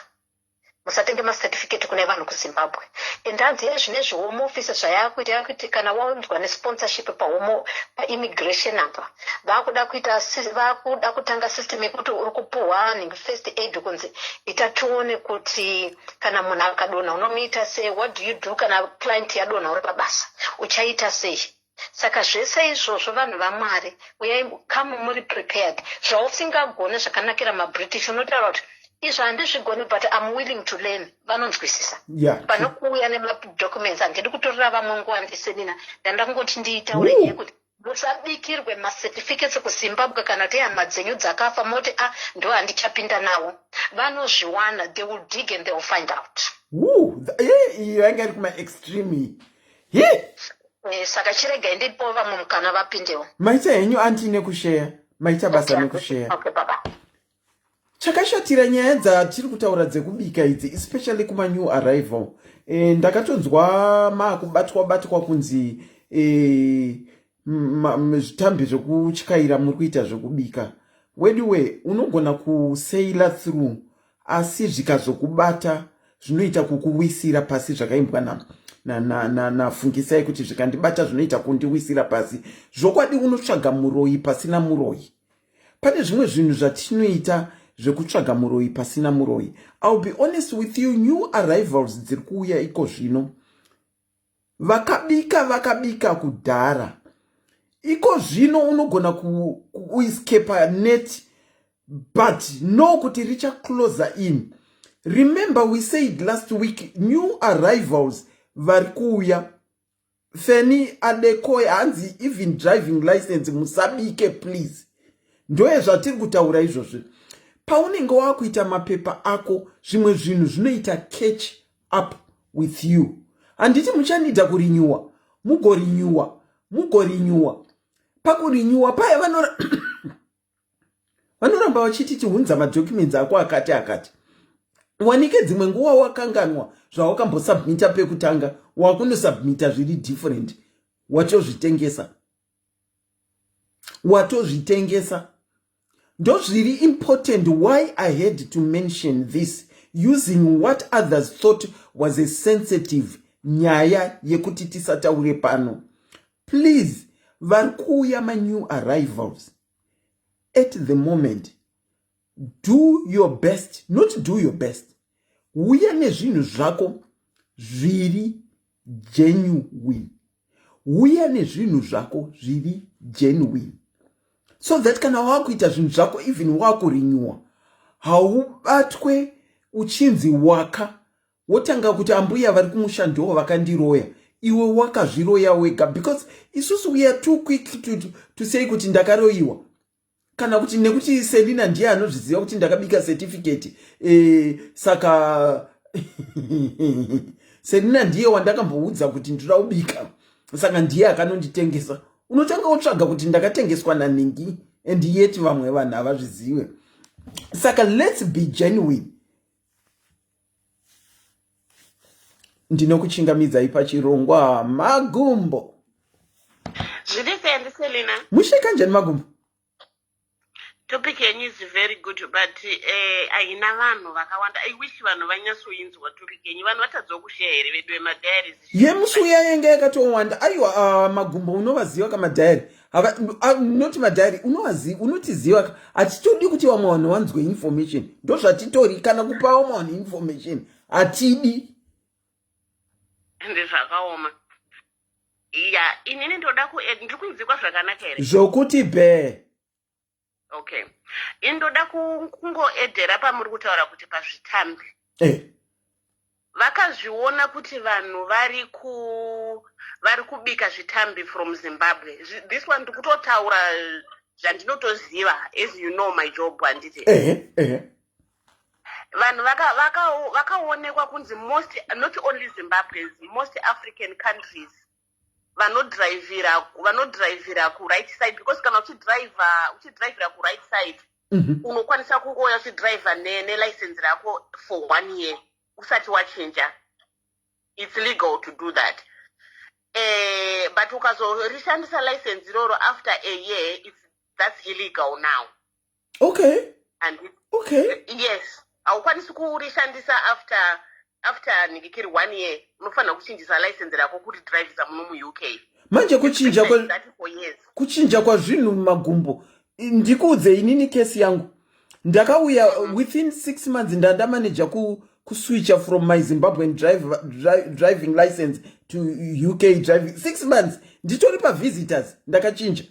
Musatenge macertificate kune vanhu kuZimbabwe. And hanzi yezvinezvi Home Office zvayakuita, yakuti kana waunzwa nesponsorship pahome, paimmigration apa, vakuda kuita, vakuda kutanga system yekuti uri kupuhwa nhingi first aid, kunzi ita tione kuti kana munhu akadonha unomuita sei. What do you do kana client yadonha uri pabasa? Uchaita sei? Saka zvese izvozvo, vanhu vaMwari, uyai kamu muri prepared. Zvausingagone, zvakanakira maBritish, unotaura kuti Izvo handizvigoni, but I'm willing to learn. Vanonzwisisa. Pane kuuya nemadocuments, handidi kutorera vamwe nguva ndisenina. Ndanda kungoti ndiitaure nyaya yekuti musabikirwe macertificates kuZimbabwe kana kuti hama dzenyu dzakafa moti a ndo handichapinda nawo. Vanozviwana, they will dig and they will find out. Iyo yanga iri kumaextreme iyi. Saka chiregai ndipo vamwe mukana vapindewo. Maita henyu anti nekusheya. Maita basa nekusheya. Okay, baba. Chakashatira nyaya dzatiri kutaura dzekubika idzi, especially kuma new arrival, ndakatonzwa maakubatwa batwa kunzi zvitambi zvekutyaira muri kuita zvekubika. Weduwe, unogona kusaila through, asi zvikazokubata zvinoita kukuwisira pasi. Zvakaimbwa naFungisai kuti zvikandibata zvinoita kundiwisira pasi. Zvokwadi, unotsvaga muroyi pasina muroyi. Pane zvimwe zvinhu zvatinoita zvekutsvaga muroyi pasina muroyi. I'll be honest with you, new arrivals dziri kuuya iko zvino, vakabika vakabika kudhara. Iko zvino unogona kuescapa net, but no kuti richacloser in. Remember we said last week, new arrivals vari kuuya. Feni Adekoy hanzi even driving license musabike please. Ndoye zvatiri kutaura izvozvo. Paunenge wakuita mapepa ako, zvimwe zvinhu zvinoita catch up with you. Handiti muchanida kurenewa, mugorenewa, mugorenewa. Pakurenewa paya vanoramba vachiti tihunza madocuments ako akati akati. Wanike dzimwe nguva wakanganwa zvawakambosubmita pekutanga, wakunosubmita zviri different. Watozvitengesa, watozvitengesa. Ndozviri important why I had to mention this, using what others thought was a sensitive nyaya yekuti tisataure pano. Please, vari kuuya manew arrivals at the moment, do your best, not do your best, uya nezvinhu zvako zviri genuine. Uya nezvinhu zvako zviri genuine, so that kana wakuita zvinhu zvako, even wakurenewa, haubatwe uchinzi waka wotanga kuti ambuya vari kumusha ndo vakandiroya. Iwe wakazviroya wega, because isusu we are too quick to say kuti ndakaroyiwa, kana kuti nekuti Selina ndiye anozviziva kuti ndakabika certificate, saka Selina ndiye wandakamboudza kuti ndoda kubika, saka ndiye akanonditengesa. Unotanga wotsvaga kuti ndakatengeswa naningi, and yet vamwe vanhu havazvizive. Saka let's be genuine. Ndinokuchingamidzai pachirongwa, Magumbo. Zviri sei, Selina? Mushe kanjani, Magumbo? Topic yenyu is very good, but haina vanhu vakawanda. I wish vanhu vanyatsoinzwa topic yenyu. Vanhu vatadzawo kusheya here vedu vemadiaries? Yemusi uya yanga yakatowanda. Aiwa, Magumbo, unovaziva kamadiary, not madiary, unotiziva, hatitodi kuti vamwe vanhu vanzwe information. Ndo zvatitori, kana kupa vamwe vanhu information hatidi. Ende zvakaoma. Ya, inini ndoda ku, ndiri kunzikwa zvakanaka here? Zvokuti be. Okay, indoda kungoedhera pamuri kutaura kuti pazvitambi vakazviona kuti vanhu vari kubika zvitambi from Zimbabwe. This one ndikutotaura zvandinotoziva, as you know my job, handiti? Ehe ehe. Vanhu vakaonekwa kunzi most, not only Zimbabweans, most African countries vanodhiraivhira kuright side, because kana uchidhiraivhira kuright side, unokwanisa kungouya uchidhiraivha nelicense rako for one year usati wachinja. It's legal to do that, but ukazorishandisa license iroro after a year, that's illegal now. And yes, haukwanisi kurishandisa after ningikiri one year. Unofanira kuchinjisa license rako kuti dhiraivhisa muno muUK. Manje kuchinja kwazvinhu, Magumbo, ndikuudze inini kesi yangu. Ndakauya, within 6 months ndandamaneja kuswitcha from my Zimbabwean driving license to UK driving. 6 months nditori pavisitors ndakachinja.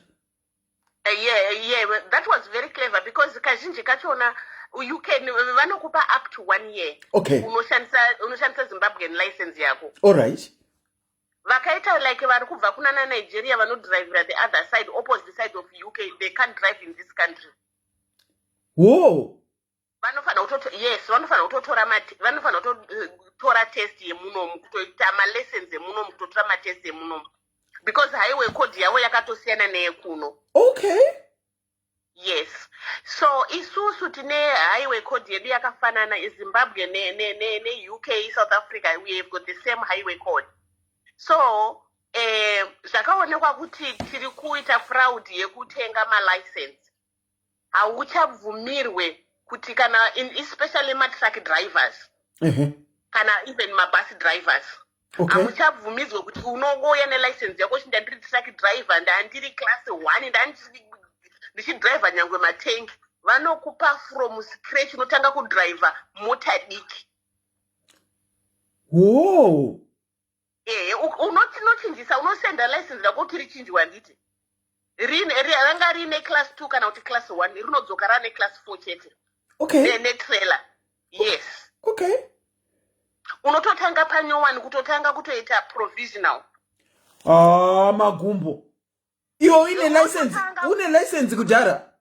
Yeah, that was very clever, because kazhinji kachona You can, vanokupa up to one year. Unoshandisa Zimbabwean license yako. All right. Vakaita like vari kubva kunana Nigeria, vanodrivera the other side, opposite side of UK, they can't drive in this country. Whoa. Vanofanira kutoto, yes, vanofanira kutotora test yemunomu, kutoita malessons emunomu, kutotora matest emunomu, because highway code yavo yakatosiyana neyekuno. Yes, so isusu tine highway code yedu yakafanana, Zimbabwe neUK, South Africa, we have got the same highway code. So zvakaonekwa kuti tiri kuita fraud yekutenga malicense. Hauchabvumirwe kuti kana especially matruck drivers kana even mabus drivers, hamuchabvumidzwe kuti unongouya nelicense yako uchiti, "Ndandiri truck driver, ndandiri class one, ndandiri ndichidhiraivha nyangwe matengi." Vanokupa from scratch, unotanga kudhiraivha mota diki. Ehe, unochinjisa, unosenda license rako kuti richinjwe, handiti? Ranga riine class two kana kuti class one, rinodzoka rane class four chete. Netrailer, yes. Unototanga panyowani, kutotanga kutoita provisional. Ah, Magumbo, iwe uine license, une license kudhara?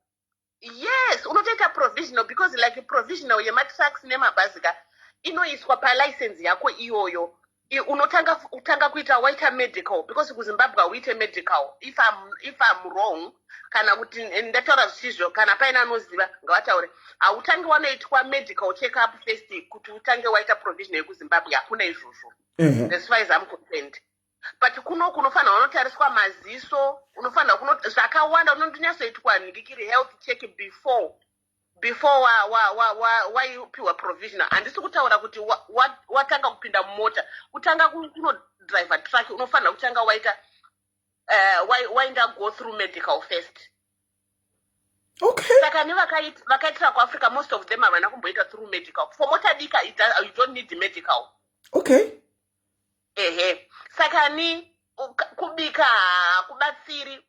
Yes, unotoita provisional because like provisional yematrucks nemabhazi ka inoiswa palicense yako iyoyo. Unotanga utanga kuita, waita medical, because kuZimbabwe hauite medical, if I'm wrong, kana kuti ndataura zvisizvo, kana paine anoziva ngavataure. Hautangi wanoitwa medical check up first kuti utange waita provisional yekuZimbabwe, hakuna izvozvo as far as I'm concerned. But kuno kunofanira unotariswa maziso, unofanira kuno zvakawanda, unondonyatsoitwa nhikikiri health check before waipiwa provisional. Handisi kutaura kuti watanga kupinda mumota, kutanga kunodriver truck, unofanira kutanga waita waenda go through medical first. Saka nevakaitira kuAfrica, most of them havana kumboita through medical. For mota dika you don't need medical. Ehe, saka ni kubika hakubatsiri.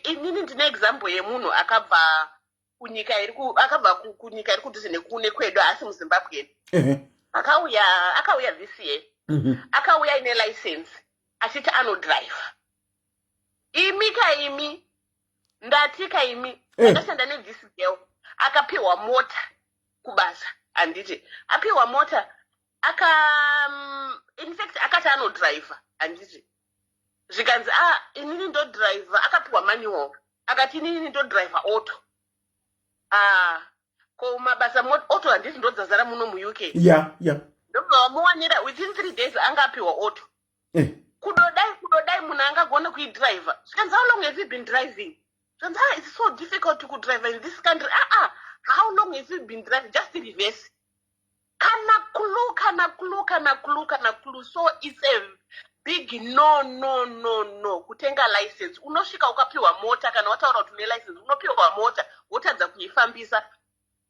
Inini ndine example yemunhu akabva kunyika iri akabva kunyika iri kudhuze nekwedu, haasi muZimbabwe. Akauya this year. Akauya ine license achiti anodrive. Imi kaimi, ndati kaimi, ndakashanda nethis girl, akapiwa mota kubasa, handiti? Apiwa mota, aka in fact akati anodhiraivha, handiti? Zvikanzi, "A, inini ndodhiraivha." Akapiwa manual, akati, "Inini ndodhiraivha auto." Ah, ko mabasa auto handiti ndodzazara muno muUK? Ndobva vamuwanira within 3 days, anga apiwa auto. Kudodai kudodai, munhu angagone kuidhiraivha. Zvikanzi, "How long have you been driving?" Zvikanzi, "Ah, it's so difficult to kudrive in this country." "Ah ah, how long have you been driving?" Just reverse, kana clue, kana clue, kana clue, kana clue. So it's a big no, no, no, no. Kutenga license, unosvika ukapiwa mota, kana wataura kuti une license, unopiwa mota wotadza kuifambisa.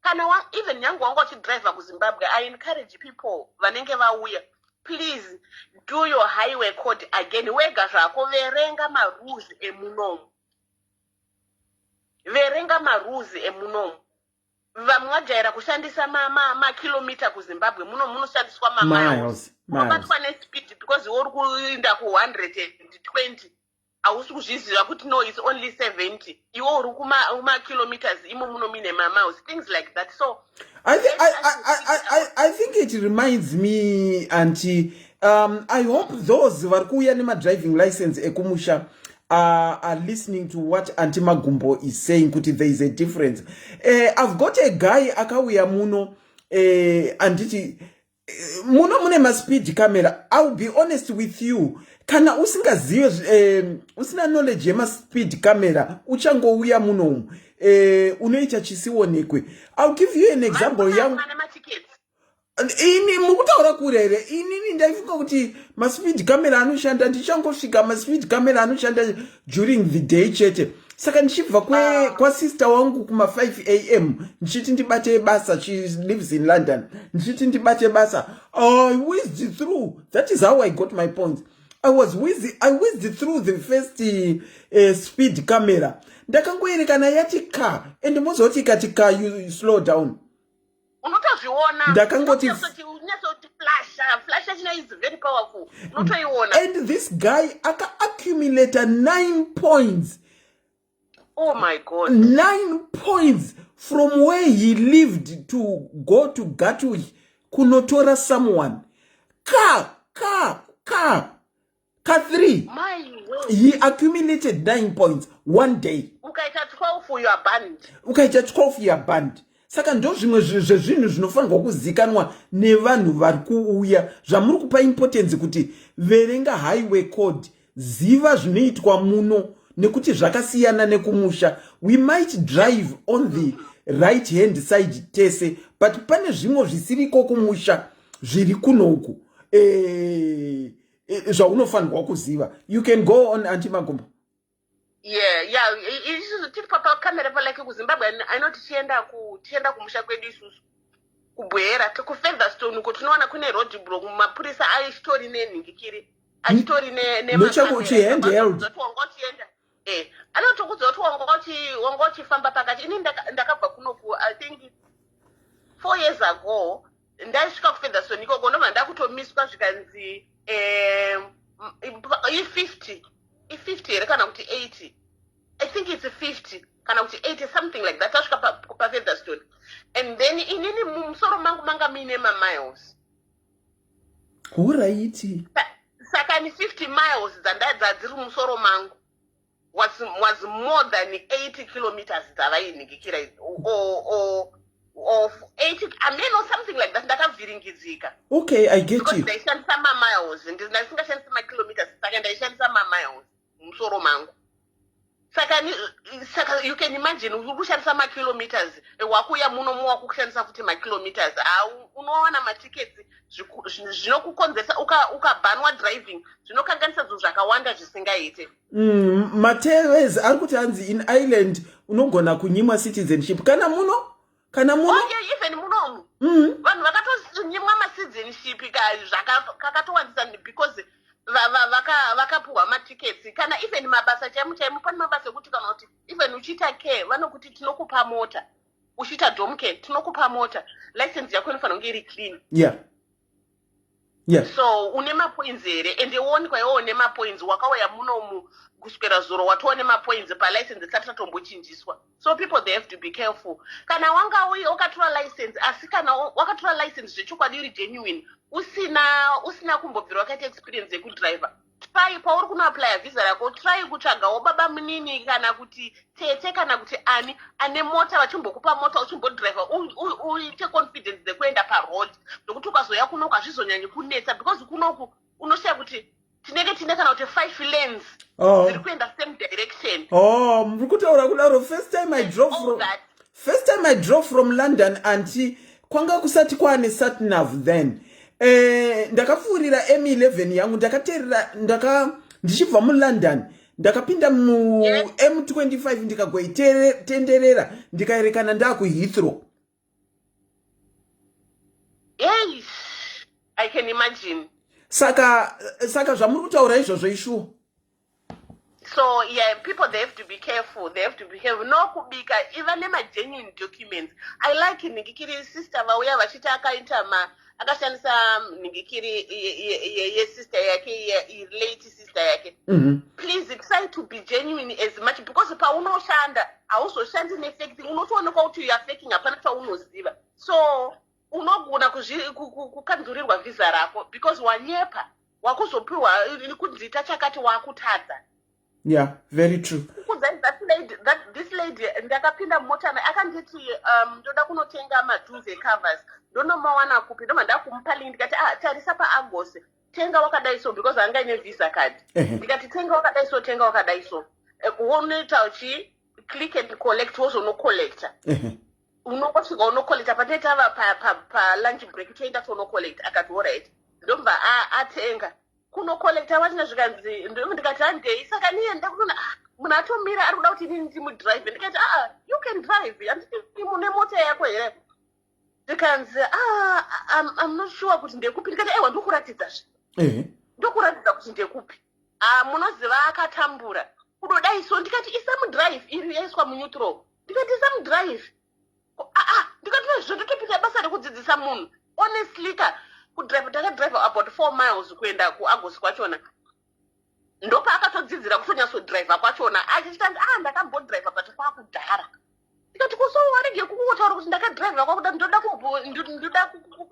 Kana even nyange wanga uchidriva kuZimbabwe, I encourage people vanenge vauya, please do your highway code again wega zvako. Verenga marules emunomu, verenga marules emunomu. Vamwe vajaira kushandisa makilomita kuZimbabwe, muno munoshandiswa mamiles. Miles. Unobatwa nespeed because uri kuenda ku120, hausi kuzviziva kuti no, it's only 70, iwe uri kumakilometers, imo muno mine mamiles, things like that. So I think it reminds me, Auntie. I hope those vari kuuya nemadriving license ekumusha are listening to what Auntie Magumbo is saying, kuti there is a difference. I've got a guy akauya muno, anditi muno mune maspeed camera. I will be honest with you, kana usingazive, usina knowledge yemaspeed camera, uchangouya munomu, unoita chisionekwe. I'll give you an example yangu. Vane matickets. Ini mukutaura kure here? Inini ndaifunga kuti maspeed camera anoshanda, ndichangosvika, maspeed camera anoshanda during the day chete. Saka ndichibva kwasister wangu kuma5 am, ndichiti ndibate basa, she lives in London, ndichiti ndibate basa, I whizzed through. That is how I got my points. I whizzed through the first speed camera. Ndakangoerekana yati ka, and mozoti ikati ka, you slow down. Unotozviona. Ndakangoti- Unyatsoti flash, flash yachina is very powerful, unotoiona. And this guy aka-accumulata 9 points. Oh my God. 9 points from where he lived to go to Gatwick kunotora someone ka ka ka ka 3. My way. He accumulated 9 points one day. Ukaita 12, you are banned. Ukaita 12, you are banned. Saka ndo zvimwe zvezvinhu zvinofanirwa kuzikanwa nevanhu vari kuuya, zvamuri kupa importance kuti verenga highway code, ziva zvinoitwa muno nekuti zvakasiyana nekumusha. We might drive on the right hand side tese, but pane zvimwe zvisiriko kumusha zviri kunoku zvaunofanirwa kuziva. You can go on, Auntie Magumbo. Yeah, isusu tiri pakamera pa, like kuZimbabwe, I know tichienda kumusha kwedu isusu kuBwera, kuFeatherstone uko, tinowana kune road block, mapurisa achitori nenhingikiri, achitori Handheld. Wanga uchienda, anotokudza kuti wanga uchifamba pakati. Ini ndakabva kunoku, I think 4 years ago, ndaisvika kuFeatherstone ikoko, ndobva ndakutomiswa, zvikanzi i50, i50 here kana kuti 80? I think it's 50 kana kuti 80, something like that. Tasvika paFeatherstone, and then inini mumusoro mangu manga muine mamiles. Alright. Saka ni 50 miles dzadziri mumusoro mangu was more than 80 kilometers dzavainhingikira, or 80 amen or something like that. Ndakavhiringidzika. Okay, I get Because you. ndaishandisa mamiles, ndasingashandisi makilometers, saka ndaishandisa mamiles mumusoro mangu. Saka you can imagine, uri kushandisa makilometers, wakuuya muno muwakushandisa futi makilometers. Unowana matickets, zvinokukonzeresa ukabhanwa driving, zvinokanganisa zvinhu zvakawanda zvisingaite. Mateves ari kuti hanzi in Ireland unogona kunyimwa citizenship kana muno, kana muno. Oh, yeah, even munomu vanhu vakatonyimwa macitizenship kakatowandisa because vakapuhwa matickets, kana even mabasa chaimo chaimo. Pane mabasa ekuti kana kuti even uchiita care, vanokuti tinokupa mota, uchiita dom care tinokupa mota, license yako inofanira kunge iri clean. So une mapoints here? Ende woonekwa iwewo nemapoints, wakauya munomu kuswera zuro watova nemapoints palicense isati ratombochinjiswa. So people, they have to be careful. Kana wanga uye wakatora license, asi kana wakatora license zvechokwadi iri genuine, usina kumbobvira wakaita experience yekudriver, try pauri kunoapplya visa rako, try kutsvagawo baba munini kana kuti tete kana kuti ani ane mota, vachimbokupa mota uchimbodriver, uite confidence dzekuenda paroad, nokuti ukazoya kunoku hazvizonyanyi kunetsa, because kunoku unoshiya kuti tinenge tine kana kuti five lanes dziri kuenda same direction. Oh, muri kutaura kudaro, first time I drove All from that. First time I drove from London, Auntie, kwanga kusati kwaane satnav then. Ndakapfuurira M11 yangu, ndakateerera, ndaka ndichibva muLondon ndakapinda mu M25, ndikagoitenderera, ndikaerekana ndaakuHeathrow. Yes, I can imagine. Saka zvamuri kutaura izvozvo ishuwa. So yeah, people, they have to be careful, they have to be careful. No kubika, iva nemagenuine documents. I like nhingikiri sister vauya vachiti akaita ma akashandisa nhingikiri yesister yake, late sister yake. Please try to be genuine as much, because paunoshanda hauzoshandi nefake thing, unotoonekwa kuti you are faking, hapana chaunoziva. So unogona kukanzurirwa visa rako because wanyepa, wakuzopiwa kunzi ita chakati, wakutadza. Yeah, very true. Kukudzai, that lady, that this lady, ndakapinda mumota naye, akanditi ndoda kunotenga maduvet covers, ndonomawana kupi? Ndobva ndakumupa link, ndikati, "Ah, tarisa paArgos, tenga wakadai so," because anga ine visa card. Ndikati, "Tenga wakadai so, tenga wakadai so." Wonoita uchi click and collect, wozonocollecta. Unongosvika unocollecta patinenge tava palunch break, toenda tonocollecta. Akati, "Alright." Ndobva atenga, kunocollecta vachina, zvikanzi, ndikati, "Handei." Saka niye ndakutoona, ah, munhu atomira ari kuda kuti inini ndimudrive. Ndikati, "Aa, you can drive, handiti mune mota yako here?" Ndikanzi, "Ah, I'm not sure kuti ndekupi." Ndikati, "Aiwa, ndokuratidzazve." Ndokuratidza kuti ndekupi. Ah, munoziva akatambura kudodai so. Ndikati, "Isa mudrive." Iri yaiswa muneutral. Ndikati, "Isa mudrive." Aa, ndikati, Izvezvo ndotopinda basa rekudzidzisa munhu. Honestly ka, kudrive, ndakadrive about 4 miles kuenda kuArgos kwachona. Ndopaakatodzidzira kutonyatsodhiraivha kwachona, achichitanzi, "Ah, ndakambodhiraivha, but kwakudhara." Ndikati, "Kuso warege kungotaura kuti ndakadhiraivha kwakuda, ndoda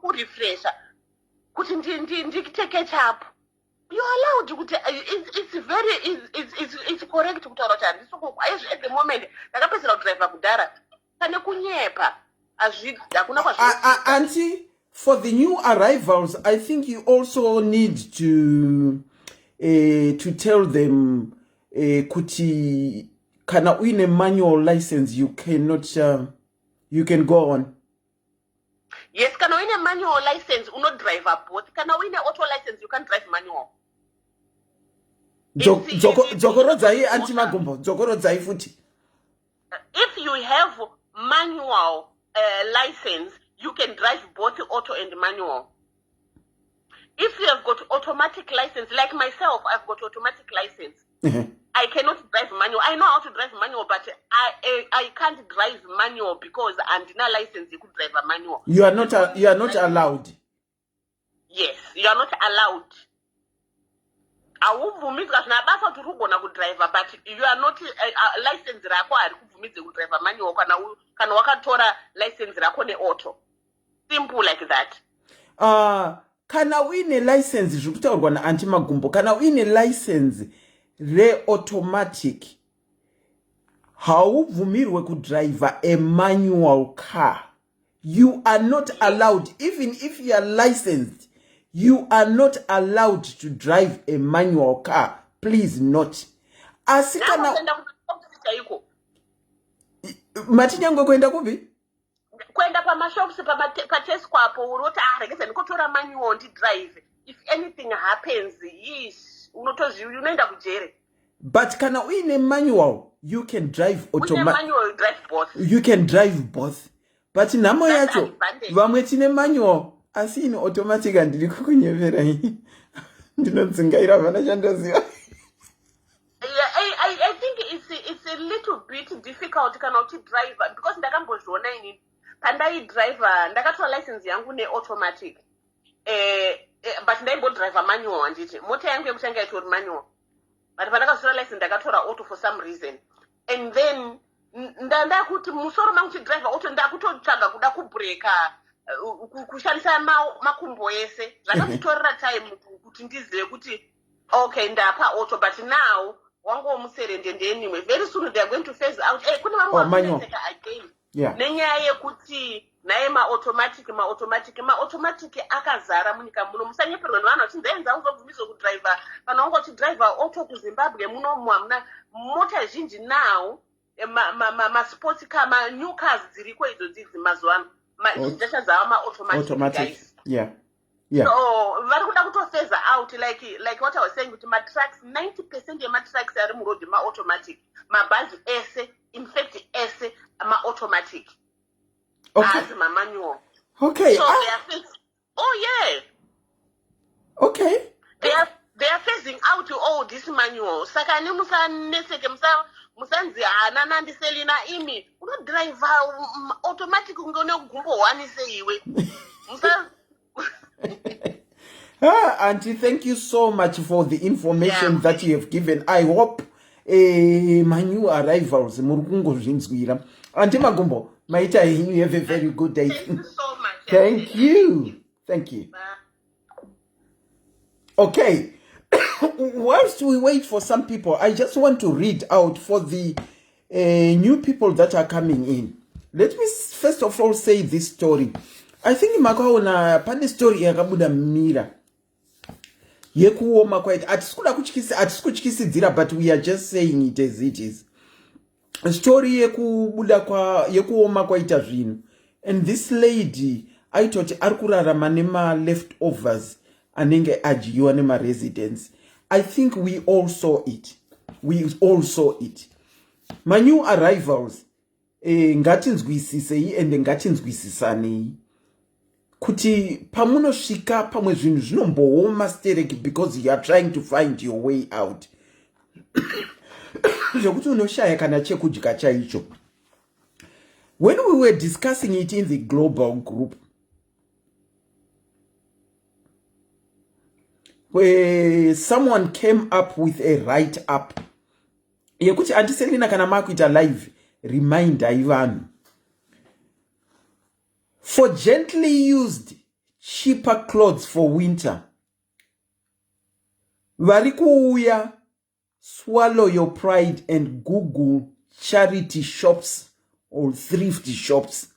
kurefresha kuti ndiite catch up." You are allowed kuti it's very it's correct kutaura kuti handisi aizvi at the moment, ndakapedzera kudhiraivha kudhara, pane kunyepa. Hakuna. Auntie, for the new arrivals, I think you also need to tell them kuti kana uine manual license, you cannot you can go on. Yes, kana uine manual license unodrive both. Kana uine auto license, you can drive manual. Dzokorodzai, Auntie Magumbo, dzokorodzai futi. If you have manual license, you can drive both auto and manual. If you have got automatic license, like myself, I've got automatic license, I cannot drive manual. I know how to drive manual, but I can't drive manual because andina license yekudrive manual. You are not allowed. Yes, you are not allowed. Haubvumidzwa, zvina basa kuti uri kugona kudhiraivha, but you are not license rako hari kubvumidze kudhiraivha manual kana wakatora license rako neauto. Simple like that. Kana uine license, zviri kutaurwa naAuntie Magumbo, kana uine license reautomatic, haubvumirwe kudhiraivha a manual car. You are not allowed. Even if you are licensed, you are not allowed to drive a manual car. Please not. Asi kana kuenda chaiko. Mati nyangwe kuenda kupi? Kuenda pamashops, paTesco apo, uroti, "Ah, regeza ndikotora manual ndidrive." If anything happens, ish, unotozvi unoenda kujere. But kana uine manual, you can drive manual, drive both. You can drive both, but nhamo yacho, vamwe tine manual asi ine automatic. Handiri kukunyeverai, ndinodzingaira, vana chandoziva. I think it's a little bit difficult kana uchidriver, because ndakambozviona inini pandaidriver. Ndakatora license yangu neautomatic, but ndaimbodriver manual. Handiti mota yangu yekutanga itori manual, but pandakazotora license ndakatora auto for some reason, and then ndakuti musoro mangu chidriver auto, ndakutotsvaga kuda kubreka, kushandisa makumbo ese. Zvakanditorera time kuti ndizive kuti okay, ndapa auto. But now wangu womuserendende. Anyway, very soon they are going to phase out. Kune vamwe Oh, manual. vakunetseka again nenyaya yekuti naye maautomatic, maautomatic, maautomatic akazara munyika muno. Musanyeperwa nevanhu vachinzi enza uzobvumidzwa kudhiraivha. Kana wanga uchidhiraivha auto kuZimbabwe munomu, hamuna mota zhinji now. Masports car, manew cars dziriko idzo dzidzi mazuva ano, zhinji dzacho dzava maautomatic, Automatic. guys. Yeah. So vari kuda kutophasa out, like what I was saying, kuti matrucks, 90% yematrucks ari murodhi maautomatic, mabhazi ese, in fact ese maautomatic, haazi mamanual. So they are oh yeah. They are phasing out all this manual. Saka ni musaneseke, musanzi hana nandiselina imi unodhiraivha automatic kunge une gumbo one seiwe. Musa Ah, Auntie, thank you so much for the information that you have given. I hope my new arrivals muri kungozvinzwira. Auntie Magumbo, maita henyu, you have a very good day. Thank you so much. Thank you. Thank you. Bye. Okay. Whilst we wait for some people, I just want to read out for the new people that are coming in. Let me first of all say this story. I think makaona pane story yakabuda Mira yekuoma kwaita. Hatisi kuda kutyisi, hatisi kutyisidzira, but we are just saying it as it is. Story yekubuda kwa yekuoma kwaita zvinhu, and this lady aitoti ari kurarama nema-leftovers anenge adyiwa nemaresidents. I think we all saw it, we all saw it. Manew arrivals, ngatinzwisisei ende ngatinzwisisanei kuti pamunosvika pamwe zvinhu zvinombooma stereki, because you are trying to find your way out, zvekuti unoshaya kana chekudya chaicho. When we were discussing it in the global group, where someone came up with a write up yekuti andiselina kana makuita live remindai vanhu for gently used cheaper clothes for winter vari kuuya swallow your pride and google charity shops or thrift shops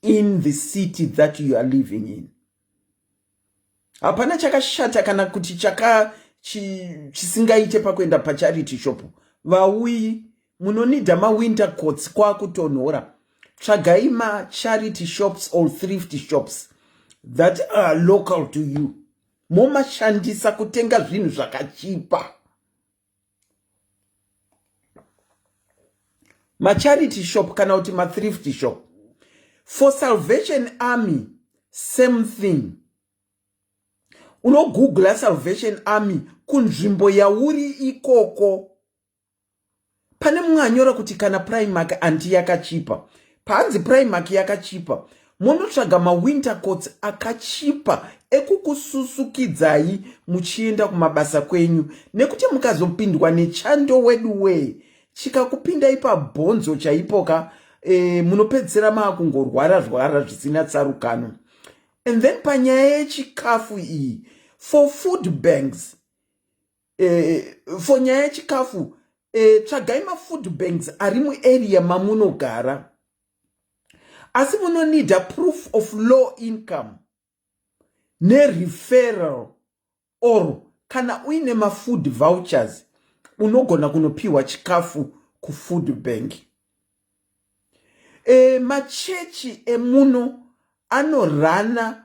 in the city that you are living in hapana chakashata kana kuti chaka chisingaite pakuenda pacharity shop vauyi munonida mawinter coats kwakutonhora tsvagai macharity shops or thrift shops that are local to you momashandisa kutenga zvinhu zvakachipa macharity shop kana kuti mathrift shop for salvation army same thing unogoogla salvation army kunzvimbo yauri ikoko Pane mumwe anyora kuti kana Primark anti yakachipa. Paanzi Primark yakachipa, monotsvaga mawinter coats akachipa ekukususukidzai muchienda kumabasa kwenyu nekuti mukazopindwa nechando wedu wee chikakupindai pabhonzo chaipo ka e, munopedzisira maakungorwara rwara zvisina tsarukano. And then panyaya yechikafu iyi for food banks eh, for nyaya yechikafu eh, tsvagai mafood banks ari muarea mamunogara asi munonida proof of low income nereferral or kana uine mafood vouchers unogona kunopiwa chikafu kufood bank e, machechi emuno anorana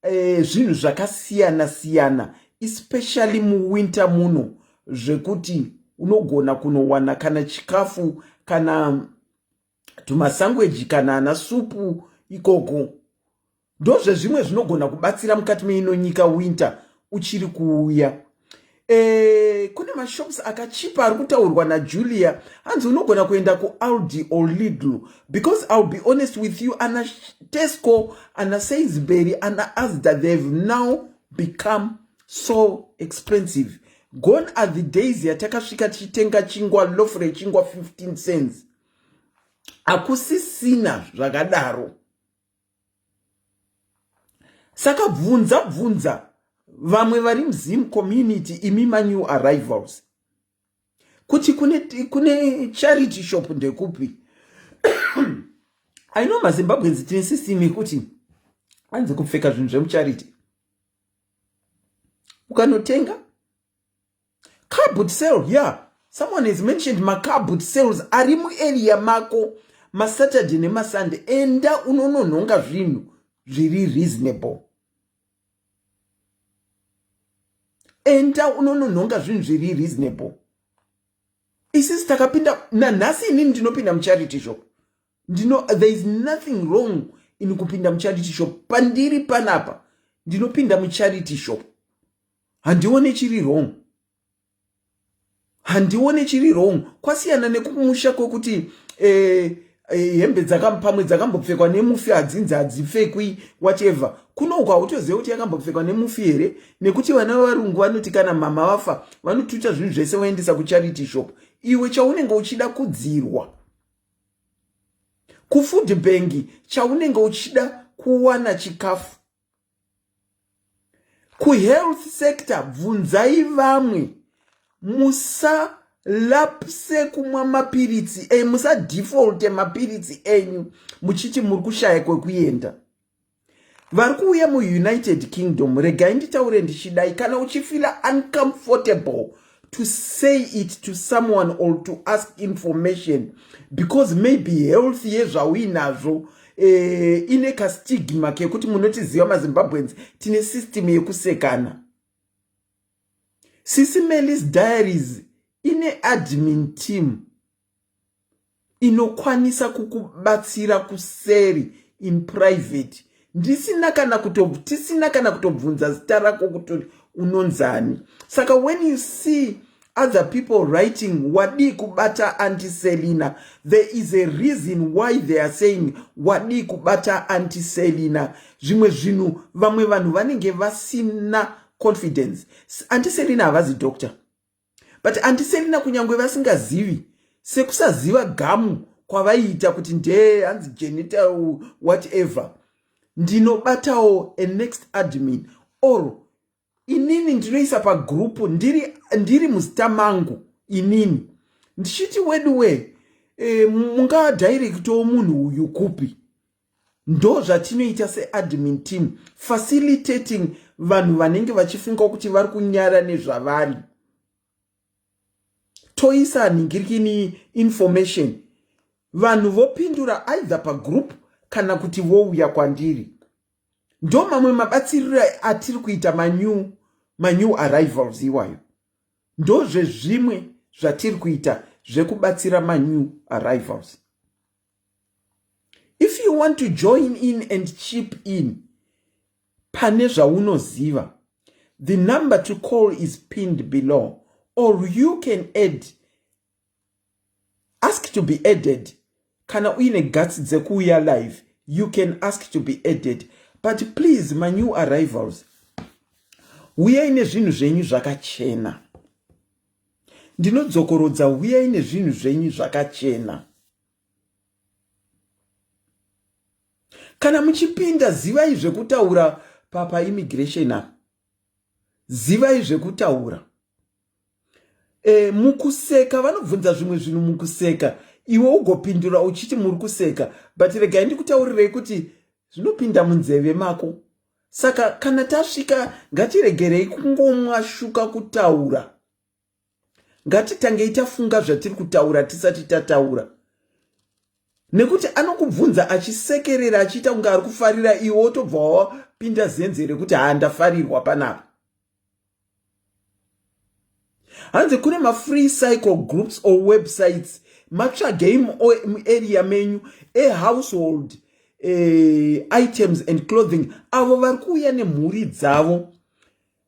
e, zvinhu zvakasiyana siyana especially muwinter muno zvekuti unogona kunowana kana chikafu kana tumasangweji kana ana supu ikoko ndozvezvimwe zvinogona kubatsira mukati meino nyika winter uchiri kuuya e, kune mashops akachipa ari kutaurwa najulia hanzi unogona kuenda kualdi or lidl because ill be honest with you ana tesco ana sainsbury ana asda they've now become so expensive gone are the days yatakasvika tichitenga chingwa loaf rechingwa 15 cents hakusisina zvakadaro Saka bvunza bvunza vamwe vari muZim community imi manew arrivals kuti kune, kune charity shop ndekupi I know maZimbabweans tine system yekuti hanzi kupfeka zvinhu zvemucharity ukanotenga car boot sale yeah someone has mentioned macar boot sales ari muarea mako masaturday nemasunday enda unononhonga zvinhu zviri reasonable enda unononhonga zvinhu zviri reasonable isisi takapinda nanhasi inini ndinopinda mucharity shop ndino there is nothing wrong in kupinda mucharity shop pandiri panapa ndinopinda mucharity shop handione chiri wrong handione chiri wrong kwasiyana nekumusha kwekuti eh, eh, hembe pamwe dzakambopfekwa nemufi hadzinzi hadzipfekwi whatever kuno uko hautozive kuti yakambopfekwa nemufi here nekuti vana vevarungu vanoti kana mama vafa vanotuta zvinhu zvese voendesa kucharity shop iwe chaunenge uchida kudzirwa kufood bank chaunenge uchida kuwana chikafu Kuhealth sector bvunzai vamwe musalapse kumwa mapiritsi e, musadefalte mapiritsi enyu muchiti muri kushaya kwekuenda. Vari kuuya muUnited Kingdom, regai nditaure ndichidai, kana uchifila uncomfortable to say it to someone or to ask information because maybe health yezvauinazvo eh, ine kastigma kekuti munotiziva mazimbabweans tine system yekusekana sisi melis diaries ine admin team inokwanisa kukubatsira kuseri in private ndisina kana kuto tisina kana kutobvunza zita rako kuti unonzani saka when you see Other people writing, wadii kubata Auntie Selina? There is a reason why they are saying wadii kubata Auntie Selina. Zvimwe zvinhu vamwe vanhu vanenge vasina confidence. Auntie Selina havazi doctor, but Auntie Selina kunyange vasingazivi, sekusaziva gamu kwavaiita kuti ndee hanzi genital whatever, ndinobatawo a next admin or inini ndinoisa pagroup ndiri muzita mangu inini ndichiti weduwe, mungadirectawo munhu uyu kupi? Ndo zvatinoita seadmin team, facilitating vanhu vanenge vachifunga kuti vari kunyara nezvavari. Toisa nhingirikini information, vanhu vopindura either pagroup kana kuti vouya kwandiri. Ndo mamwe mabatsiriro atiri kuita manew arrivals iwayo. Ndozvezvimwe zvatiri kuita zvekubatsira manew arrivals. If you want to join in and chip in pane zvaunoziva, the number to call is pinned below, or you can add, ask to be added. Kana uine guts dzekuuya live, you can ask to be added. But please, manew arrivals, uyai nezvinhu zvenyu zvakachena. Ndinodzokorodza, uyai nezvinhu zvenyu zvakachena. Kana muchipinda, zivai zvekutaura paimmigration apa, zivai zvekutaura. Mukuseka vanobvunza zvimwe zvinhu mukuseka, iwe ugopindura uchiti muri kuseka, but regai ndikutaurirei kuti zvinopinda munzeve mako. Saka kana tasvika, ngatiregerei kungomwashuka kutaura. Ngatitangei tafunga zvatiri kutaura tisati tataura, nekuti anokubvunza achisekerera, achiita kunge ari kufarira, iwe wotobva wapinda zenze rekuti haandafarirwa panapa. Hanzi kune mafree cycle groups or websites, matsvagei muarea menyu ehousehold items and clothing. Avo vari kuuya nemhuri dzavo,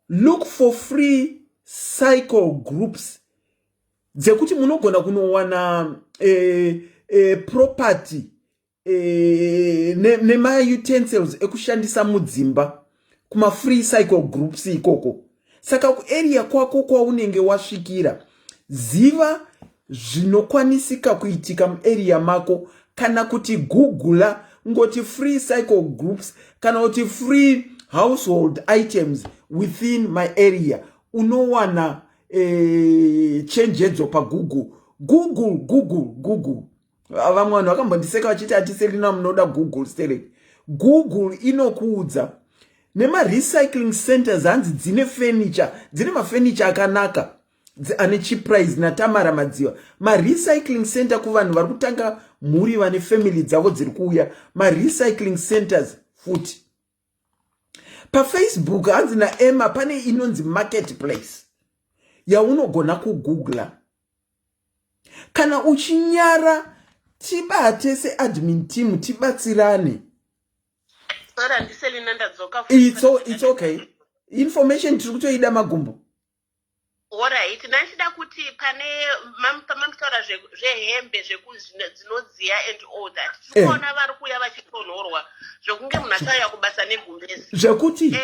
look for free cycle groups dzekuti munogona kunowana property nemautensils ekushandisa mudzimba kumafree cycle groups ikoko. Saka kuarea kwako kwaunenge wasvikira, ziva zvinokwanisika kuitika muarea mako, kana kuti googla ngoti free cycle groups kana kuti free household items within my area. Unowana chenjedzo paGoogle. Google, Google, Google. Vamwe vanhu vakambondiseka vachiti, "Auntie Selina, munoda Google sterek." Google inokuudza nemarecycling centers. Hanzi dzine furniture, dzine mafurniture akanaka ane cheap price naTamara Madziva. Marecycling center kuvanhu vari kutanga mhuri, vane family dzavo dziri kuuya, marecycling centers futi. PaFacebook, hanzi naEmma, pane inonzi market place yaunogona kugoogla. Kana uchinyara, tibate seadmin team, tibatsirane. Sorry, Auntie Selina, ndadzoka. It's okay. Information tiri kutoida, Magumbo. Alright, ndachida kuti pane pamamutaura zvehembe dzinodziya and all that, tiri kuona vari kuuya vachitonhorwa zvokunge munhu achauya kubasa negumbezi. Zvekuti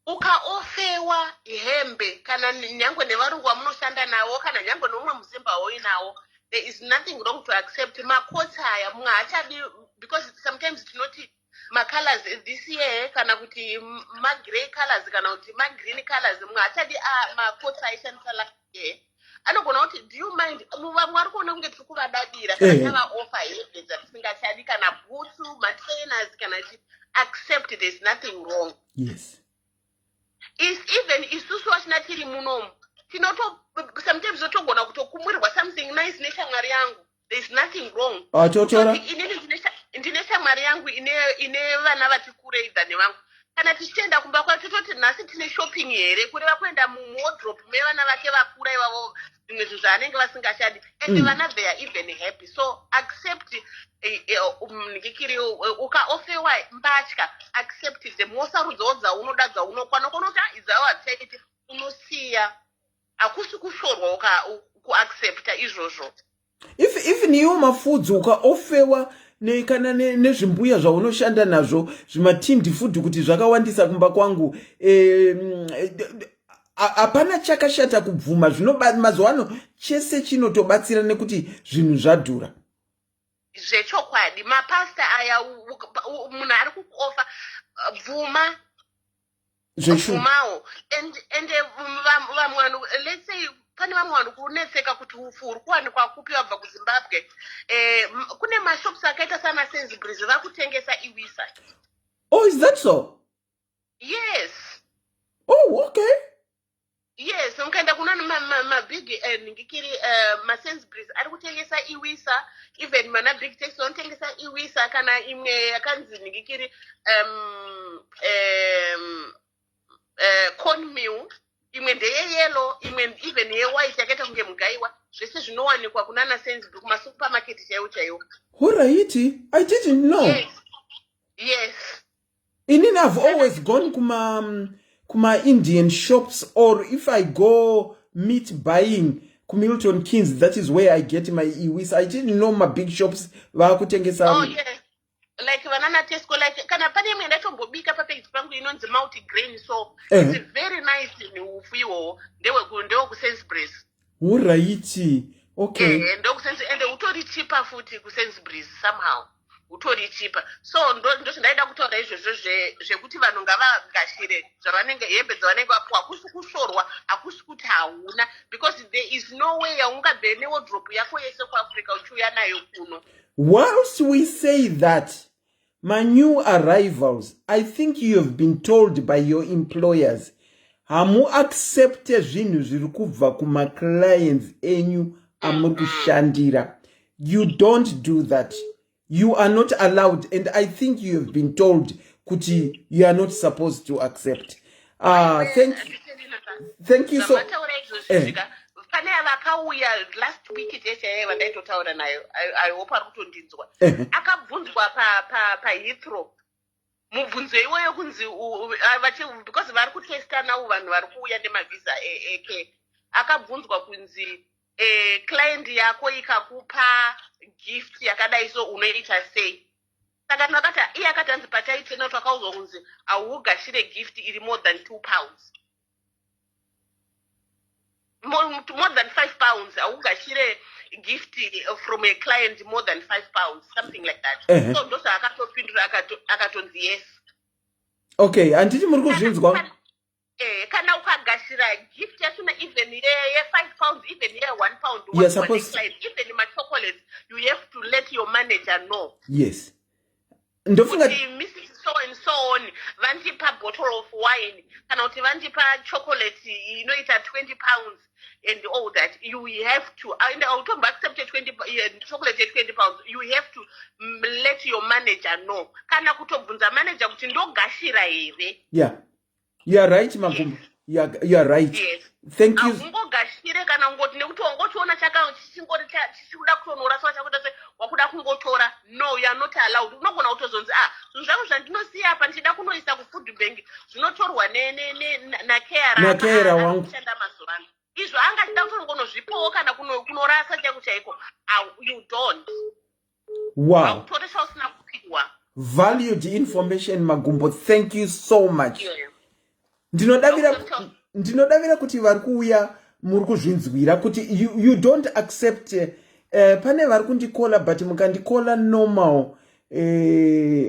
Ukaofferwa hembe, kana nyangwe nevarungu vamunoshanda navo, kana nyangwe nomumwe muzimba woinawo, there is nothing wrong to accept makotsi aya. Mumwe haachadi, because sometimes tinoti macolors this year, kana kuti magrey colors, kana kuti magreen colors. Mumwe haachadi makotsi aishandisa last year. Anogona kuti, "Do you mind?" Vamwe vari kuona kunge tiri kuvadadira kana tavaoffer hembe dzatisingachadi, kana bhutsu, matrainers, kana chi. Accept, there is nothing wrong. Is even isusu vachina tiri munomu, tinoto sometimes totogona kutokumwirirwa something nice neshamwari yangu. There is nothing wrong. Ah, totora. Kutoti inini ndine shamwari yangu ine vana vati kurei than vangu. Kana tichienda kumba kwayo, tototi, "Nhasi tine shopping here?" Kureva kuenda muwardrobe mevana vake vakura ivavo, zvimwe zvinhu zvaanenge vasingachadi, and vana, they are even happy. So accept ndikiri ukaofferwa mbatya, accept them, wosarudzawo dzaunoda, dzaunokwana. Ukaona kuti, "Ah, idzi avo hadzichaiti," unosiya. Hakusi kushorwa kuaccepta izvozvo. If even iwo mafudzi ukaofewa kana nezvimbuya zvaunoshanda nazvo, zvimatindi food, kuti zvakawandisa kumba kwangu, hapana chakashata kubvuma. Zvino mazuva ano chese chinotobatsira nekuti zvinhu zvadhura. Zvechokwadi, mapasta aya, munhu ari kukuofa, bvuma. Bvumawo. And vamwe vanhu, let's say pane vamwe vanhu kunetseka kuti upfu huri kuwanikwa kupi vabva kuZimbabwe. Kune mashops akaita sana Sainsbury's, vakutengesa Iwisa. Oh, is that so? Yes. Oh, okay. Yes, mukaenda kuna mabig ningikiri, maSainsbury's ari kutengesa Iwisa, even mana Big Tex vanotengesa Iwisa, kana imwe yakanzi ningikiri corn meal, imwe ndeyeyellow, imwe even yewhite yakaita kunge mugaiwa. Zvese zvinowanikwa kunana Sainsbury, kumasupermarket chaiwo chaiwo. Alright, I didn't know. Yes. Inini I've always gone kuma Indian shops, or if I go meat buying kuMilton Keynes, that is where I get my Iwisa. I didn't know mabig shops vaakutengesa. Oh yeah, like vanana Tesco, like kana pane imwe ndatombobika papage pangu inonzi multigrain, so it's very nice. Upfu ihwohwo ndewekuSainsbury's. Alright, okay. NdokuSainsbury, ende utori cheaper futi kuSainsbury's, somehow utori cheaper. So ndozvandaida kutaura izvozvo zvekuti vanhu ngavagashire zvavanenge, hembe dzavanenge vapuwa. Hakusi kushorwa, hakusi kuti hauna, because there is no way yaungabve newardrobe yako yese kuAfrica uchiuya nayo kuno. Whilst we say that, my new arrivals, I think you have been told by your employers, hamuaccepte zvinhu zviri kubva kumaclients enyu amuri kushandira. You don't do that. You are not allowed, and I think you have been told kuti you are not supposed to accept. Thank you so Zvamataura izvozvi, zvika pane vakauya last week chaichaiva ndaitotaura nayo. I hope ari kutondinzwa. Akabvunzwa paHeathrow mubvunzo iwoyo kunzi because vari kutesta now vanhu vari kuuya nemavhisa eke. Akabvunzwa kunzi client yako ikakupa gift yakadai so, unoita sei? Saka tinakati iye akati anzi pachaitena twakaudzwa kunzi haugashire gift iri more than £2, more than £5. Haugashire gift from a client more than £5, something like that. So ndozvaakatopindura, akatonzi yes. Okay, handiti muri kuzvinzwa? Kana ukagashira gift yachona, even ye£5, even ye£1, You're supposed- client, even machocolates, you have to let your manager know Yes, ndofunga kuti Mrs so and so on vandipa bottle of wine, kana kuti vandipa chocolate inoita £20 and all that. You have to, and autombo accept 20 chocolate ye£20. You have to let your manager know, kana kutobvunza manager kuti ndogashira here. Yeah, you are right, Magumbo. You are right. Yes. Thank you. Haungogashire kana kungoti nekuti wangochiona chichingori chichikuda kutonoraswa, chakuita se wakuda kungotora. No, you are not allowed. Unogona kutozonzi, ah, zvinhu zvangu zvandinosiya apa ndichida kunoisa kufood bank zvinotorwa nacarer. Nacarer wangu. Kushanda mazuva ano izvo anga achida kutongonozvipowo kana kunorasa chaiko chaiko. You don't. Hautoresa usina kupiwa. Valued information, Magumbo. Thank you so much. Ndinodavira ndinodavira kuti vari kuuya muri kuzvinzwira kuti you don't accept. Pane vari kundikola, but mukandikola normal,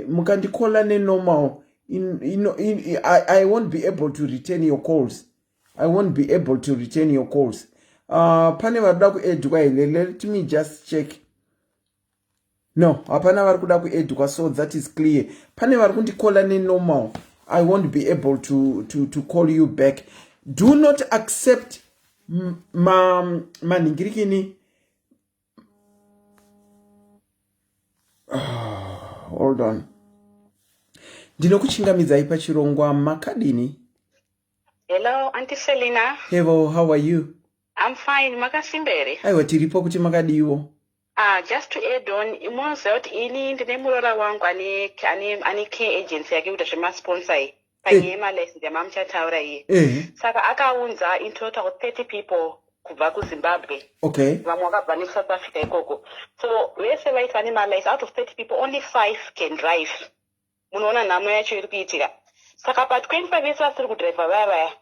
mukandikola nenormal I won't be able to return your calls. I won't be able to return your calls. Pane vari kuda kuedwa here? Let me just check. No, hapana vari kuda kuedwa, so that is clear. Pane vari kundikola nenormal, I won't be able to call you back. Do not accept manhingirikini. Hold on. Ndinokuchingamidzai pachirongwa, makadini? Hello, Auntie Selina. Hello, how are you? I'm fine. Makasimba here? Aiwa, tiripo, kuti makadiwo? Ah, just to add on, munoziva kuti ini ndine muroora wangu ane care agency yake kuita zvemasponsor iyi. Panyaya yemalicense yamamuchataura iye. Saka akaunza in total 30 people kubva kuZimbabwe. Vamwe vakabva nekuSouth Africa ikoko. So vese vaiti vane malicense. Out of 30 people, only five can drive. Munoona nhamo yacho iri kuitika. Saka pa25 vese vasiri kudhiraivha vaya vaya,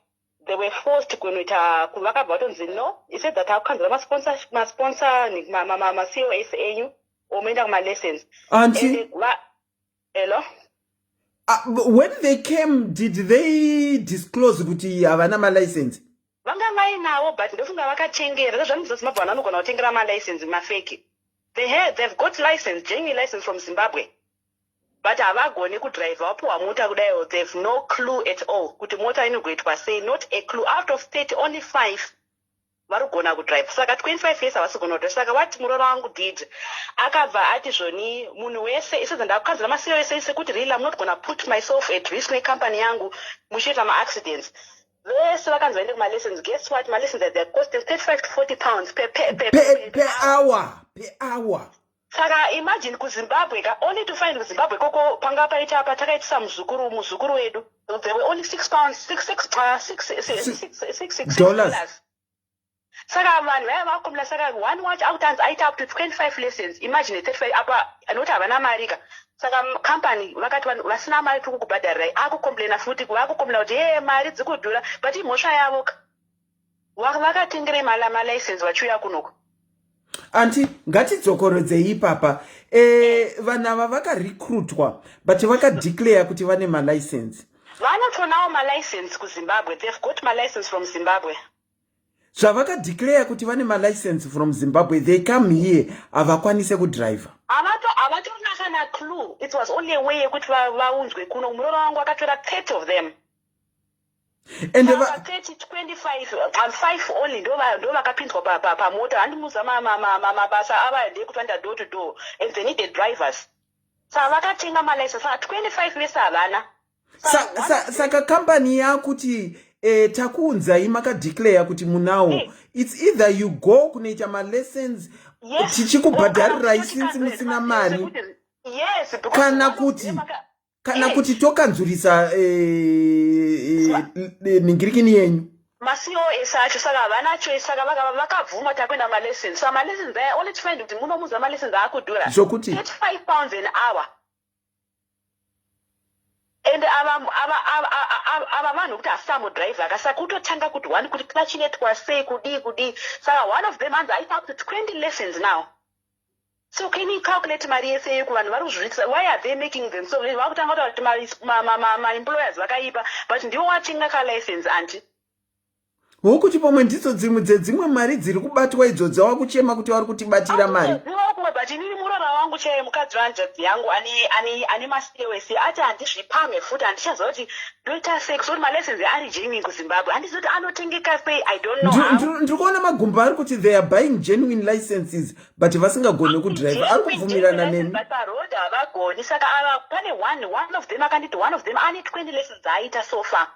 they were forced kunoita, vakabva vatonzi no, instead that takukanzura masponsor, masponsor, maCOS enyu, omoenda kumalessons. Auntie. And hello? When they came, did they disclose kuti havana malicense? Vanga vainawo, but ndofunga vakatengera zvezvanoziva Zimbabwe, vanhu vanogona kutengera malicense mafake. They've got license, genuine license from Zimbabwe, but havagoni kudhiraivha. Wapiwa mota kudaiwo, they've no clue at all kuti mota inogoitwa sei. Not a clue. Out of 30, only five vari kugona kudhiraivha. Saka 25 years havasi kugona kudhiraivha. Saka what muroora wangu did, akabva ati zvoni munhu wese isedza ndakukanzura maCOS ese, kuti really I'm not gonna put myself at risk necompany yangu muchiita maaccidents. Vese vakanzi vaende kumalessons. Guess what? Malessons, they're costing 35 to £40 per, per hour, per hour. Saka imagine kuZimbabwe ka, only to find kuZimbabwe koko panga paita patakaitisa muzukuru wedu, they were only £6, six six six six six six six Dollars. Dollars. Saka vanhu vaya vakomla. Saka one watch akuti anzi aita up to 25 lessons. Imagine, 35 apa nokuti havana mari ka. Saka company vakati vanhu vasina mari tiri kukubhadharirai. Akucomplaina futi, vakucomplaina kuti ye mari dzikudhura, but imhosva yavo ka. Vakatengerei malicense vachiuya kunoko? Auntie, ngatidzokorodzei ipapa. Vanhu ava vakarecruitwa, but vakadeclare kuti vane malicense. Vanotonawo malicense kuZimbabwe. They've got malicense from Zimbabwe. Zvavakadeclare kuti vane malicense from Zimbabwe, they come here, havakwanise kudhiraivha. Havatorina kana clue. It was only a way yekuti vaunzwe kuno. Muroora wangu akatora 30 of them. Ende Saka 30, 25, 5 only ndo vakapinzwa pamota. Handimuza mabasa ava ndekuti vaenda door to door and they needed drivers, saka vakatenga malicense. Saka 25 vese havana. Saka kambani yakuti takuunzai makadeclare kuti munawo. It's either you go kunoita malessons, tichikubhadharirai since musina mari, Yes, because kana one of them kana kuti tokanzurisa ningirikini yenyu. MaCOS acho. Saka havana choice. Saka vakabvuma takuenda malessons. Saka malessons aya, only to find kuti munomuza malessons aakudhura. Zvokuti £35 an hour. And ava vanhu kuti hasamudhiraivha ka. Saka kutotanga kuti one, kuti clutch inoitwa sei, kudii kudii. Saka one of them hanzi aita up to 20 lessons now. So can you calculate mari yese iyo kuvanhu vari kuzviitisa? Why are they making them so? Vakutanga kutaura kuti maemployers vakaipa, but ndiwo watenga kalicense, auntie. Hokuti pamwe ndidzo dzimwe dzedzimwe mari dziri kubatwa idzo dzawakuchema kuti vari kutibatira mari. Kumwe, but inini muroora wangu chaiye, mukadzi wehanzvadzi yangu ane maCOS, ati handizvipamhe futi. Handichaziva kuti ndoita sei kusoti malessons ari genuine kuZimbabwe. Handizivi kuti anotengeka sei. I don't know how. Ndiri kuona Magumbo ari kuti they are buying genuine licenses, but vasingagoni kudhiraivha. Ari kubvumirana nemi. But paroad havagoni. Saka ava pane one of them akanditi one of them ane 20 lessons dzaaita so far.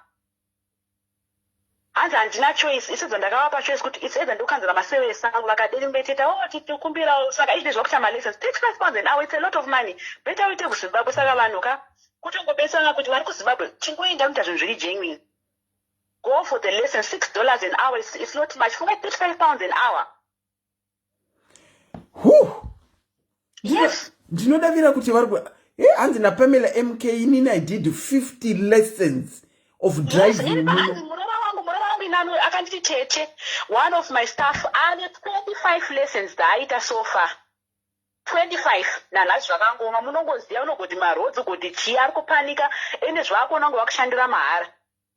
Hanzi handina choice. Isidzo ndakavapa choice kuti it's either ndokanzura maCOS angu. Vakaderimbeteta, o tikumbirawo. Saka izvi zvakuita malessons £35 an hour, it's a lot of money. Better uite kuZimbabwe. Saka vanhu ka, kutongobetsana kuti vari kuZimbabwe, chingoenda kuita zvinhu zviri genuine. Go for the lesson. $6 an hour is not much. Funga, £35 an hour. Hu. Yes. Ndinodavira kuti vari ku hanzi naPamela MK, inini I did 50 lessons of driving Ini muno. hanzi muroora wangu inano akanditi, tete, one of my staff ane 25 lessons dzaaita so far, 25 nanhasi. Zvakangoma, munongoziva unogoti maroads, ugoti chii, ari kupanika. Ende zvaakuona kunge vakushandira mahara,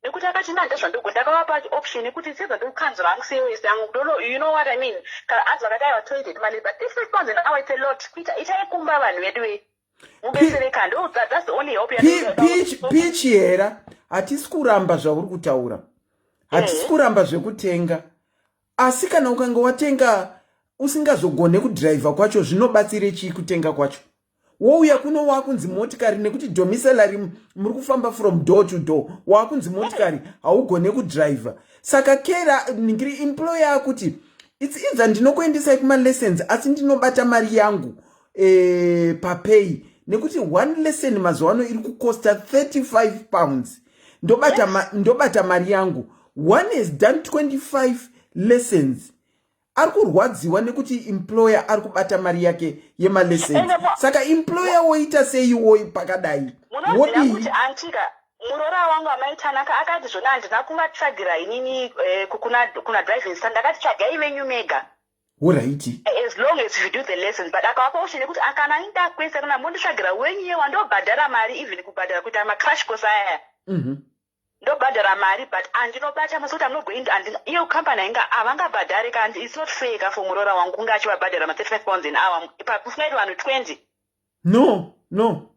nekuti akati nda ndezvandogo. Ndakavapa option yekuti sedza ndikukanzura hangu COS yangu. Don't know, you know what I mean? Kana hanzi vakati aiwa, toilet mali, but £35 an hour, it's a lot. Kuita itai kumba, vanhu vedu we, mubetsereka. Ndo that's the only help. Pichi hera, hatisi kuramba zvauri kutaura, hatisi kuramba zvekutenga, asi kana ukanga watenga usingazogone kudhiraivha kwacho, zvinobatsire chii kutenga kwacho? Wouya kuno wakunzi motikari, nekuti domiciliary muri kufamba from door to door, wakunzi motikari haugone kudhiraivha. Saka kera ningiri employer akuti it's either ndinokuendesai kumalessons, asi ndinobata mari yangu papay, nekuti one lesson mazuva ano iri kukosta £35. Ndobata, yes. ma, ndobata mari yangu. One has done 25 lessons. Ari kurwadziwa nekuti employer ari kubata mari yake yemalessons. Saka employer woita sei woi pakadai? Wodii? Muroora wangu amai Tanaka akati zvona handina kuvatsvagira inini eh, kuna, kuna driving stand ndakati tsvagai venyu mega. Horaiti. As long as you do the lessons but akavapa option yekuti ah, kana inda kwese kana monditsvagira wenyu iye wandobhadhara mari even kubhadhara kuita macrash course aya. Mm -hmm. Ndobhadhara mari but andinobata masi kuti I'm not going to iyo company hainga havangabhadhare ka it's not fair ka for muroora wangu kunge achivabhadhara ma 35 pounds an hour pakusingaiti vanhu 20. No, no.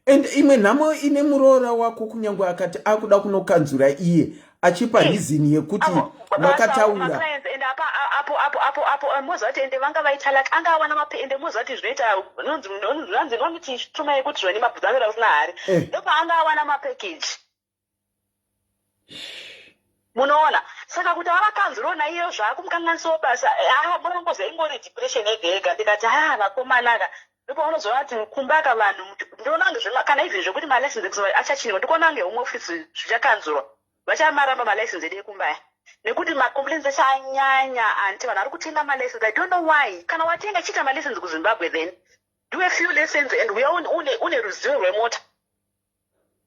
And imwe nhamo ine muroora wako kunyange akati akuda kunokanzura iye achipa eh, reason yekuti vakataura ende apa apo apo apo apo eh, moziva kuti ende vanga vaita lak anga awana mape ende moziva kuti zvinoita nonzi nonzi chituma yekuti zvone mabvudzi anoita usina hari eh. ndopaanga awana mapackage munoona saka kuti avakanzuro naiyo zvakumukanganisawo basa haa munongoziva ingori depression yega yega ndikati haa vakomanaka ndopaunozoona kuti kumbaka vanhu ndinoona kunge kana even zvekuti malicense ekuziva achachinjwa ndikuona kunge home office zvichakanzurwa vachamaramba malicense edu ekumba aya nekuti macomplaints acho anyanya anti vanhu vari kutenga malicense i don't know why kana watenga chiita malicense kuzimbabwe then do a few lessons and uya une ruzivo rwemota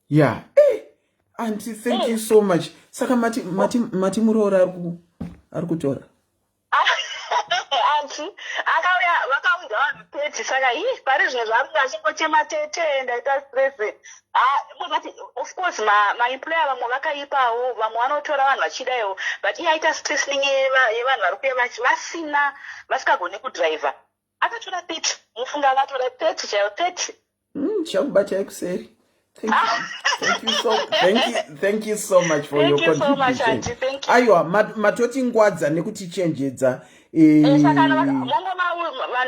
yeah eh, auntie thank hey. you so much saka mati mati mati muroora ari ku ari kutora auntie akauya vakaunza vanhu 30 saka ii pari zvino zvaari kunge achingochema tete ndaita stress ah muzati of course ma maemployer vamwe vakaipawo vamwe vanotora vanhu vachidaiwo but iye aita stress nenyaya yevanhu vari kuuya vasina vasikagoni kudriver akatora 30 mufunga akatora 30 chaiyo 30 Tichakubatai mm, kuseri. Thank you. Thank you so thank you thank you so much for thank your you so much, contribution. Auntie. Thank you. Aiwa matotingwadza nekutichenjedza. Eh, eh, saka vanhu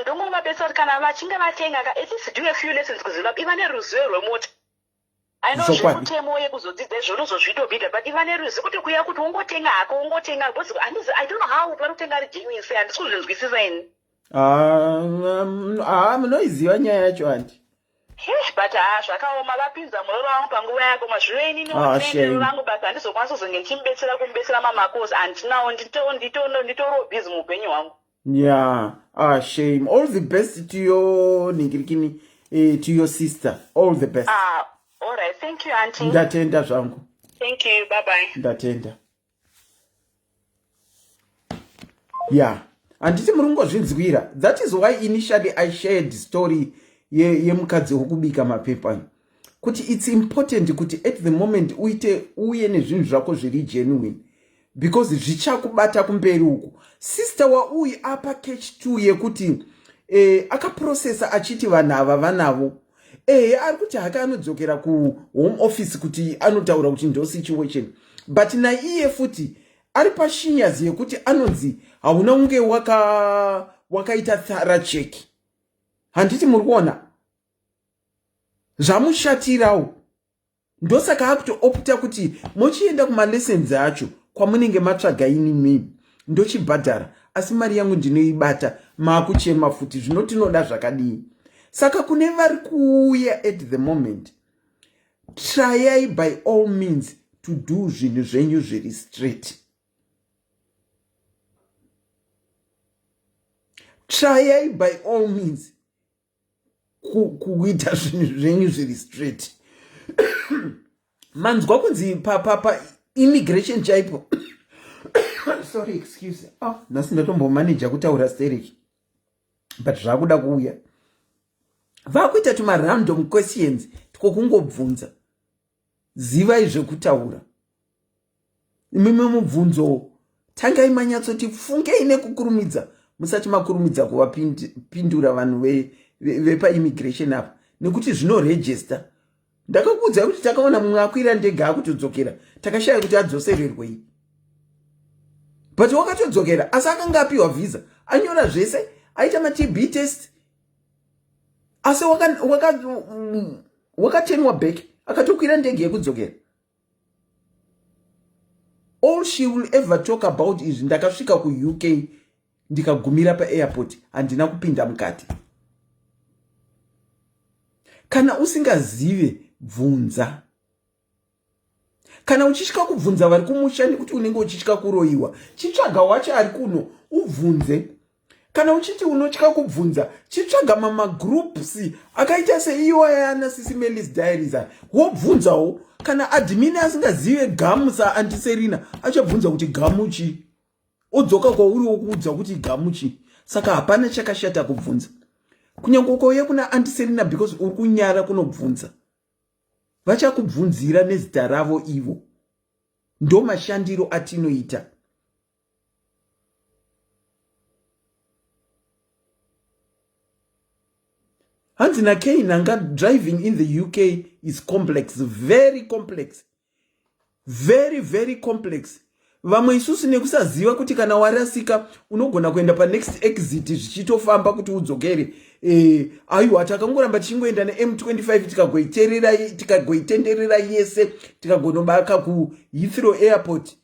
ndongovabetsera kuti kana vachinge vatenga ka at least do a few lessons kuzimbabwe iva neruzivo rwemota I know zvemutemo yekuzodzidza izvo unozozviitobida but iva neruzivo kuti kuya kuti wongotenga hako wongotenga because handizi I don't know how vari kutenga ari genuine sei handisi kuzvinzwisisa ini. Ah, ah, munoiziva nyaya yacho hanti. But haa zvakaoma vapinza muroora wangu panguva yako mazvino inini ah, vangu basa handizokwanisa kuzonge ndichimubetsera kumubetsera mamakosi handinawo nditoriwo busy muupenyu hwangu. Yeah, ah, shame. All the best to your ningirikini, eh, to your sister. All the best. Ah, all right. Thank you, auntie. Ndatenda zvangu. Thank you. Bye bye. Ndatenda. Yeah. Handiti muri kungozvinzwira. That is why initially I shared story yemukadzi ye wokubika mapepa. Kuti it's important kuti at the moment uite uye nezvinhu zvako zviri genuine. Because zvichakubata kumberi uku. Sister wauyu apa catch 2 yekuti eh, akaprocessa achiti vanhu ava vanavo. Ehe ari kuti hake anodzokera kuhome office kuti anotaura kuti ndo situation. But naiye futi ari pashinyazi yekuti anonzi hauna kunge waka wakaita thara check. Handiti muri kuona? Zvamushatirawo. Ndosaka akutoopta kuti mochienda kumalessons acho kwamunenge matsvaga ini mimi ndochibhadhara asi mari yangu ndinoibata maakuchema futi zvino tinoda zvakadii saka kune vari kuuya at the moment tryai by all means to do zvinhu zvenyu zviri straight tryai by all means kuita zvinhu zvenyu zviri straight manzwa kunzi pa immigration chaipo sorry excuse oh, nhasi ndatombomaneja kutaura stereki but zvakuda kuuya vakuita tumarandom questions twokungobvunza Zivai zvekutaura. Mimwe mubvunzo tangai manyatsoti fungei nekukurumidza musati makurumidza kuvapindura vanhu vepaimmigration apa nekuti zvinoregista. Ndakakuudzai kuti takaona mumwe akwira ndege akutodzokera takashaya kuti adzosererwei but wakatodzokera asi akanga apiwa visa anyora zvese aita matb test asi wakatenwa back akatokwira ndege yekudzokera all she will ever talk about is ndakasvika kuuk ndikagumira paairport handina kupinda mukati kana usingazive bvunza. Kana uchitya kubvunza vari kumusha nekuti unenge uchitya kuroyiwa, chitsvaga wacho ari kuno ubvunze. Kana uchiti unotya kubvunza, chitsvaga mamagroups akaita seiwaya ana Sisi Melis Diaries aya, wobvunzawo. Kana admin asingazive gamu saantiserina, achabvunza kuti gamu chii, odzoka kwauri wokuudza kuti gamu chii. Saka hapana chakashata kubvunza, kunyange ukauya kuna antiserina because uri kunyara kunobvunza, vachakubvunzira nezita ravo ivo. Ndo mashandiro atinoita. Hanzi nakei nanga, driving in the UK is complex, very complex, very very complex. Vamwe isusu nekusaziva kuti kana warasika unogona kuenda panext exit zvichitofamba kuti udzokere. Aiwa, takangoramba tichingoenda neM25, tikagoiterera, tikagoitenderera yese, tikagonobaka kuHeathrow Airport,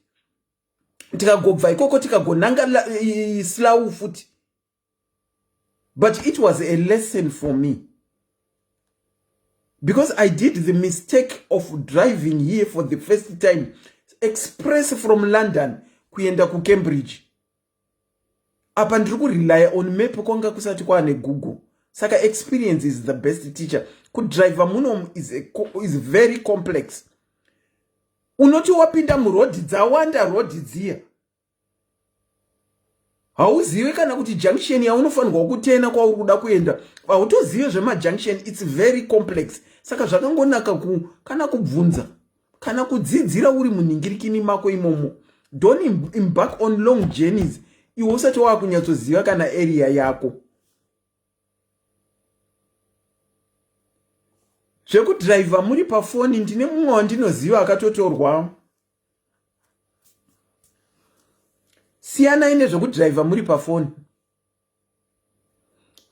tikagobva ikoko tikagonanga Slough futi. But it was a lesson for me because I did the mistake of driving here for the first time express from London kuenda kuCambridge. Apa ndiri kurely on map, kwanga kusati kwaane Google. Saka experience is the best teacher. Kudriver muno is very complex. Unoti wapinda murodhi, dzawanda rodhi dziya, hauzive kana kuti junction yaunofanirwa kutena kwauri kuda kuenda, hautozive zvemajunction. It's very complex. Saka zvakangonaka ku kana kubvunza kana kudzidzira uri munhingirikini mako imomo. Don't embark on long journeys iwe usati waakunyatsoziva kana area yako. Zvekudhiraivha muri pafoni, ndine mumwe wandinoziva akatotorwa. Siyanai nezvekudhiraivha muri pafoni.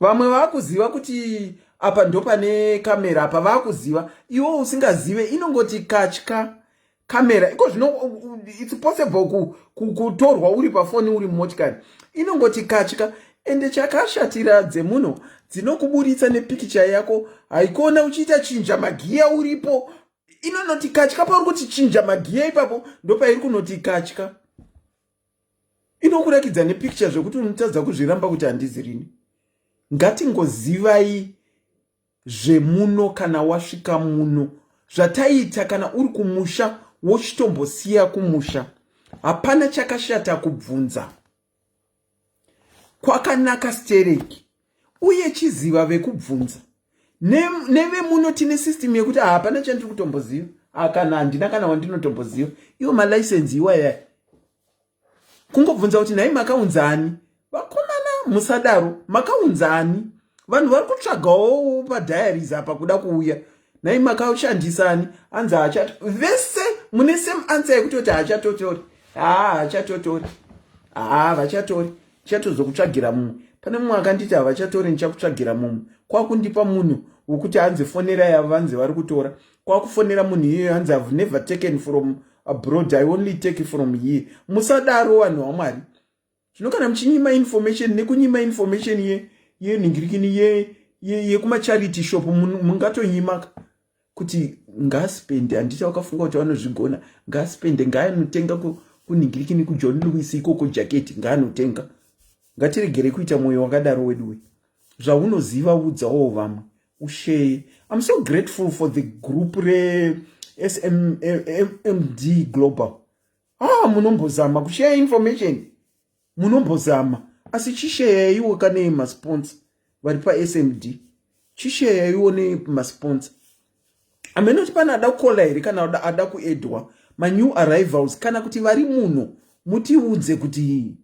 Vamwe vaakuziva kuti apa ndopane kamera, apa vaakuziva, iwo usingazive inongoti katya kamera iko zvino. It's possible kutorwa uri pafoni uri mumotikari, inongoti katya. Ende chakashatira dzemuno, dzinokuburitsa nepikicha yako. Haikona uchiita chinja magiya uripo, inonoti katya pauri kuti chinja magiya ipapo, ndopairi kunoti katya. Inokurakidza nepikicha zvekuti unotadza kuzviramba kuti handizirini. Ngatingozivai zvemuno kana wasvika muno, zvataita kana uri kumusha wochitombosiya kumusha. Hapana chakashata kubvunza, kwakanaka stereki. Uye chiziva vekubvunza nevemuno. Tine system yekuti hapana chandiri kutomboziva, kana handina kana wandinotomboziva. Iwo malicense iwaya, kungobvunza kuti nhai makaunzani vakomana, musadaro, makaunzani vanhu vari kutsvagawo padiaries apa kuda kuuya, nhai makashandisani? Hanzi haachat vese mune same answer yekutoti haachatotori, haa haachatotori, haa vachatori, ndichatozokutsvagira mumwe. Pane mumwe akanditi havachatori, ndichakutsvagira mumwe. Kwakundipa munhu wekuti hanzi fonera yavo, vanzi vari kutora. Kwakufonera munhu iyoyo, hanzi have never taken from abroad, I only take from here. Musadaro, vanhu vamwari. Zvino kana muchinyima information, nekunyima information yenhingirikini yekumacharity shop, mungatonyimaka kuti ngaaspende. Handiti wakafunga kuti vanozvigona? Ngaaspende, ngaanotenga kunhingirikini kuJohn Lewis ikoko jaketi, ngaanotenga. Ngatiregere kuita mwoyo wakadaro weduwe. Zvaunoziva udzawo vamwe, usheye. I'm so grateful for the group reSMMD Global. Ah, munombozama kushare information, munombozama, asi chisheyaiwo kane masponsor vari paSMD, chisheyaiwo nemasponsor. Amenoti pane ada kukola here kana ada kuedwa manew arrivals, kana kuti vari muno, mutiudze kuti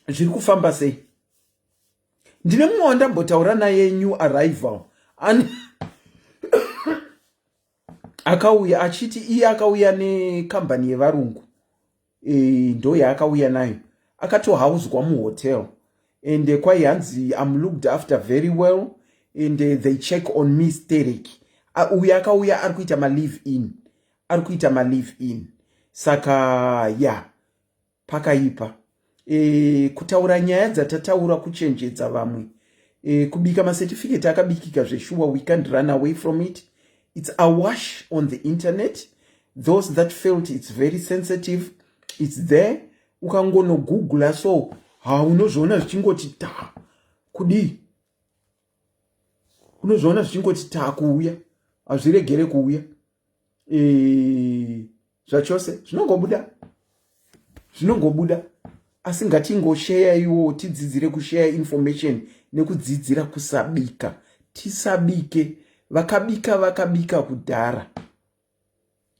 zviri kufamba sei. Ndine mumwe wandambotaura naye, new arrival, akauya achiti iye akauya nekambani yevarungu, ndo yaakauya nayo. Akatohauzwa muhotel and kwai hanzi am looked after very well and they check on me sterek. Uyu akauya ari kuita malive in, ari kuita malive in. Saka ya yeah, pakaipa. Kutaura nyaya dzatataura kuchenjedza vamwe. Kubika macertificate akabikika zveshuwa, we can't run away from it. It's awash on the internet. Those that felt it's very sensitive, it's there. Ukangonogoogle so ha unozviona zvichingoti ta kudii, unozviona zvichingoti ta kuuya, hazviregere kuuya e, zvachose zvinongobuda, zvinongobuda. Asi ngatingosheya iwo, tidzidzire kusheya information nekudzidzira kusabika. Tisabike, vakabika vakabika kudhara,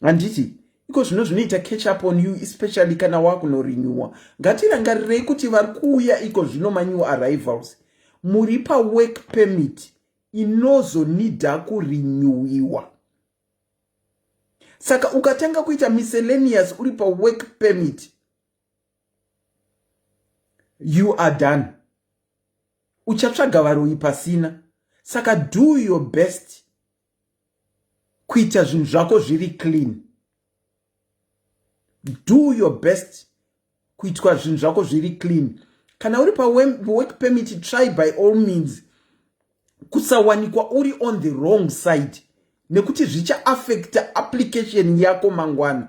handiti? Iko zvino zvinoita catch up on you, especially kana wakunorenewa. Ngatirangarirei kuti vari kuuya iko zvino, manew arrivals, muri pawork permit inozonidha kurenewiwa. Saka ukatanga kuita miscellaneous uri pawork permit, you are done, uchatsvaga varoyi pasina. Saka do your best kuita zvinhu zvako zviri clean. Do your best kuitwa zvinhu zvako zviri clean. Kana uri pawork permit, try by all means kusawanikwa uri on the wrong side, nekuti zvichaaffecta application yako mangwana,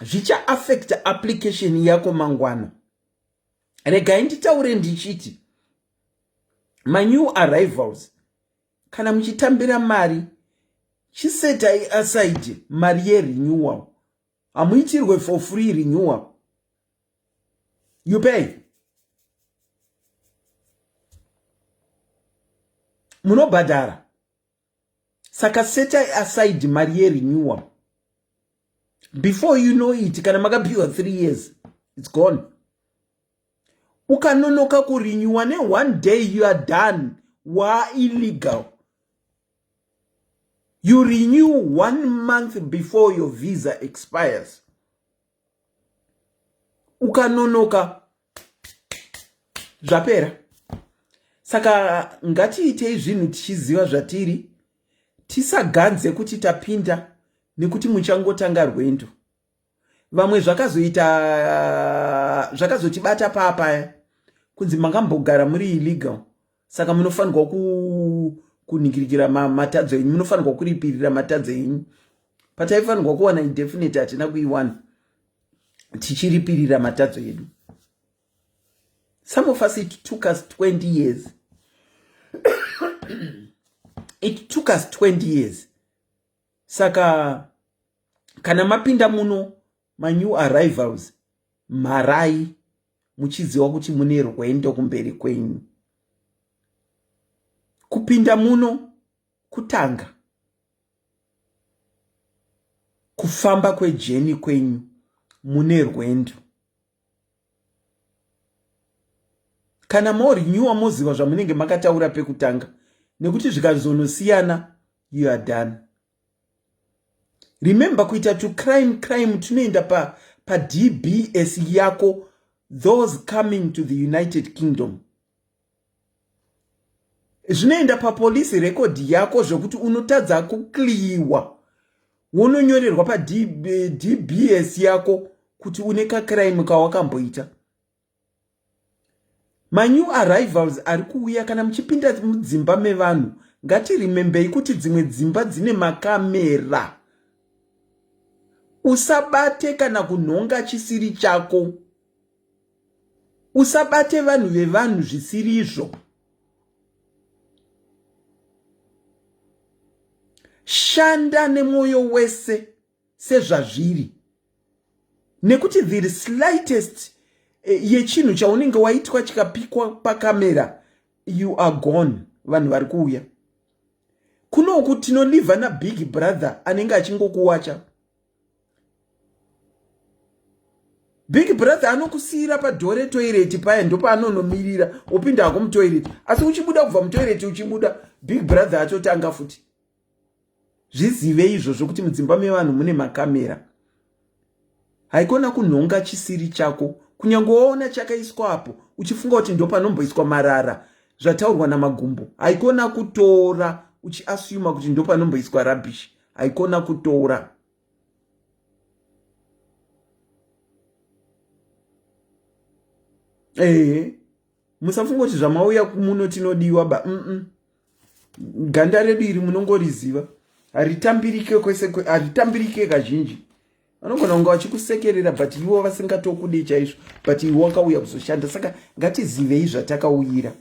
zvichaaffecta application yako mangwana. Regai nditaure ndichiti manew arrivals, kana muchitambira mari, chisetai aside mari yerenewal. Hamuitirwe for free renewal, you pay, munobhadhara. Saka setai aside mari yerenewal. Before you know it, kana makapiwa 3 years, it's gone. Ukanonoka kurenewa ne1 day, you are done, waillegal. You renew one month before your visa expires. Ukanonoka, zvapera. Saka ngatiitei zvinhu tichiziva zvatiri, tisaganze kuti tapinda, nekuti muchangotanga rwendo. Vamwe zvakazoita, zvakazotibata paapaya kunzi makambogara muri illegal, saka munofanirwa kuningirikira matadzo enyu, munofanirwa kuripirira matadzo enyu. Pataifanirwa kuwana indefinite, hatina kuiwana, tichiripirira matadzo edu. Some of us, it took us 20 years, it took us 20 years. Saka kana mapinda muno, manew arrivals, mharai muchiziva kuti mune rwendo kumberi kwenyu. Kupinda muno kutanga kufamba kwejourney kwenyu, mune rwendo. Kana morenewa, moziva zvamunenge makataura pekutanga, nekuti zvikazonosiyana, you are done. Remember, kuita to crime crime tunoenda paDBS pa yako. Those coming to the United Kingdom, zvinoenda papolice record yako, zvokuti unotadza kuclearwa, wononyorerwa paDBS yako kuti une kacrime kawakamboita. Manew arrivals ari kuuya, kana muchipinda mudzimba mevanhu, ngatiremembei kuti dzimwe dzimba dzine makamera. Usabate kana kunhonga chisiri chako, usabate vanhu vevanhu zvisirizvo. Shanda nemwoyo wese sezvazviri, nekuti the slightest yechinhu chaunenge waitwa chikapikwa pakamera, you are gone. Vanhu vari kuuya kunoku, tinolivha nabig brother anenge achingokuwacha. Big brother anokusiyira padoor retoilet paya, ndopaanonomirira, wopinda hako mutoilet, asi uchibuda kubva mutoilet, uchibuda, big brother atotanga futi. Zvizive izvozvo kuti mudzimba mevanhu mune makamera. Haikona kunhonga chisiri chako, kunyange waona chakaiswa apo uchifunga kuti ndopanomboiswa marara, zvataurwa namagumbo. Haikona kutora uchiasuma kuti ndopanomboiswa rubbish, haikona kutora. Ehe, musafunga kuti zvamauya muno tinodiwa ba. Ganda redu iri munongoriziva, haritambirike kwese, haritambirike kazhinji. Vanogona kunge vachikusekerera but ivo vasingatokudi chaizvo, but iwe wakauya kuzoshanda. Saka ngatizivei zvatakauyira,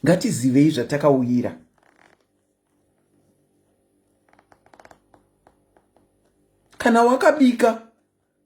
ngatizivei zvatakauyira. Kana wakabika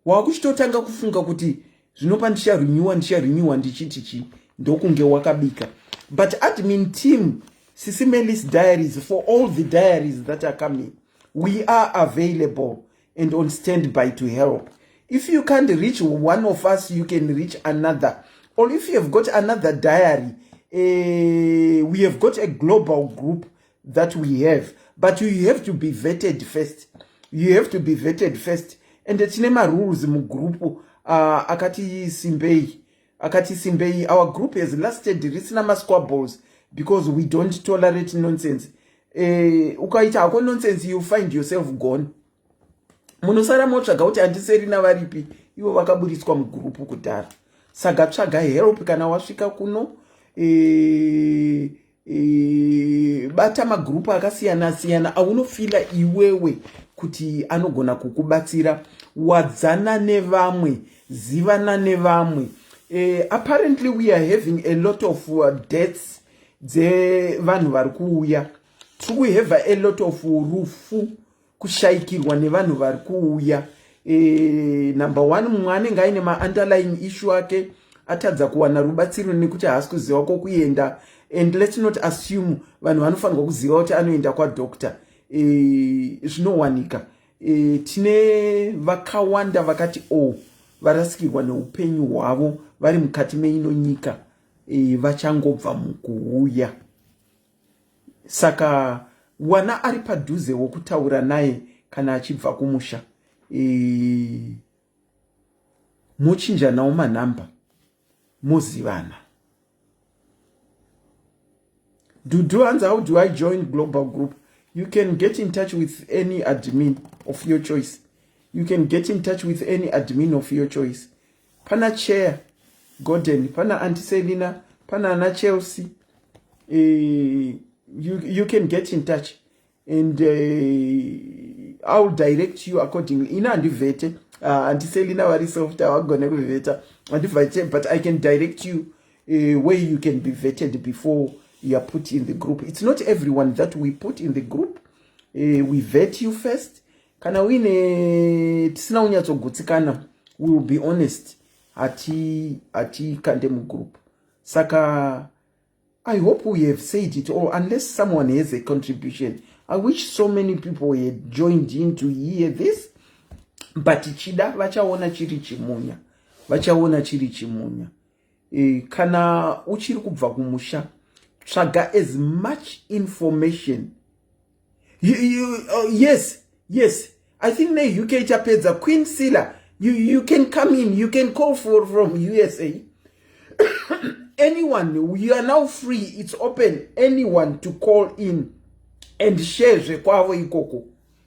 wakuchitotanga kufunga kuti zvinopa ndicharinyiwa, ndicharinyiwa ndichiti chii, ndokunge wakabika. But admin team, Sisi Melis Diaries, for all the diaries that are coming, we are available and on standby to help. If you can't reach one of us, you can reach another, or if you have got another diary, we have got a global group that we have, but you have to be vetted first. You have to be vetted first. And tine marules mugroup akati simbei, akati simbei. Our group has lasted risina masquabbles because we don't tolerate nonsense. Ukaita hako nonsense, you find yourself gone. Munosara motsvaga kuti handiserina varipi, ivo vakaburitswa mugurupu kudhara. Saka tsvaga help kana wasvika kuno. Bata magurupu akasiyana siyana aunofila iwewe kuti anogona kukubatsira. Wadzana nevamwe, zivana nevamwe. Apparently we are having a lot of deaths dzevanhu vari kuuya. Tiri kuhave a lot of rufu, kushayikirwa nevanhu vari kuuya. Number one, mumwe anenge aine maunderlying issue ake, atadza kuwana rubatsiro nekuti haasi kuziva kwokuenda. And let's not assume vanhu vanofanirwa kuziva kuti anoenda kwadoctor. Zvinowanika. Tine vakawanda vakati o oh, varasikirwa neupenyu hwavo vari mukati meino nyika, vachangobva mukuuya. Saka wana ari padhuze wokutaura naye kana achibva kumusha, mochinjanawo manhamba, mozivana. Dudu hanzi, "How do I join global group?" You can get in touch with any admin of your choice. You can get in touch with any admin of your choice. Pana chair Gordon, pana Antiselina, pana ana Chelsea. You can get in touch and I'll direct you accordingly. Ina handivhete. Antiselina vari soft, havagone kuvheta. Handivhete, but I can direct you where you can be vetted before you are put in the group. It's not everyone that we put in the group. We vet you first. Kana uine tisina kunyatsogutsikana, we will be honest, hatikande mugroup. Saka I hope we have said it all, unless someone has a contribution. I wish so many people had joined in to hear this, but chida vachaona chiri chimunya, vachaona chiri chimunya. Kana uchiri kubva kumusha, tsvaga as much information. Yes, I think neUK chapedza. Queen Silla, you can come in. You can call from USA. Anyone, you are now free. It's open, anyone to call in and share zvekwavo ikoko.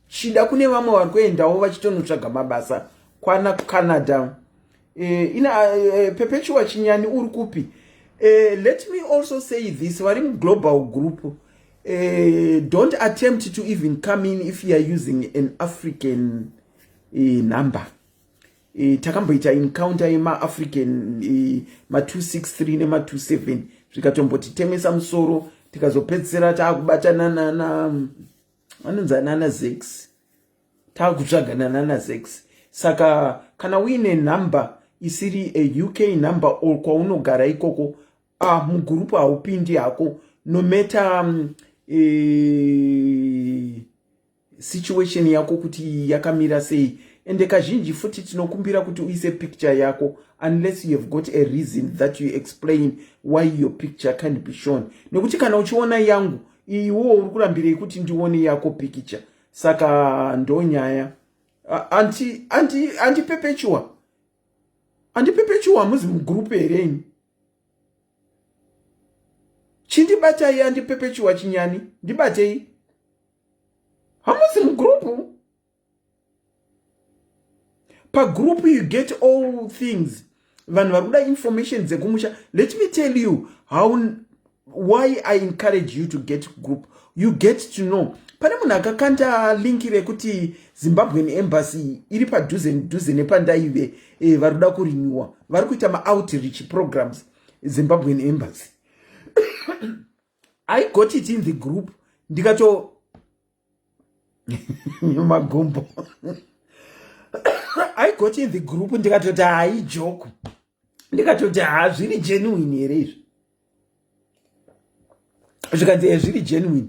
Chida kune vamwe vari kuendawo vachitonotsvaga mabasa kwana Canada. Ina Perpetua Chinyani, uri kupi? Let me also say this: vari muglobal group, don't attempt to even come in if you are using an African number. Takamboita encounter yemaAfrican, ma263 nema27, zvikatomboti musoro, tikazopedzisira taakubatana nana anonzi anana zex, taakutsvagana nana zex. Saka kana uine nhamba isiri a UK number or kwaunogara ikoko, ah, mugurupu haupindi hako, no matter situation yako kuti yakamira sei. Ende kazhinji futi tinokumbira kuti uise picture yako unless you have got a reason that you explain why your picture can't be shown, nekuti kana uchiona yangu, iwo uri kurambirei kuti ndione yako picture? Saka ndonyaya. Auntie Perpetua, Auntie Perpetua, hamuzi mugurupu here ini? Chindibatai, Auntie Perpetua Chinyani, ndibatei. Hamuzi mugurupu? Pagroup you get all things. Vanhu vari kuda information dzekumusha, let me tell you how Why I encourage you to get group, you get to know. Pane munhu akakanda link rekuti Zimbabwean Embassy iri padhuze dhuze nepandaive, vari kuda kurenewa, vari kuita maoutreach programs, Zimbabwean Embassy. I got it in the group, ndikato magumbo. I got in the group, ndikatoti hai, joke, ndikatoti ha, zviri genuine here izvi? Zvikanzi zviri genuine.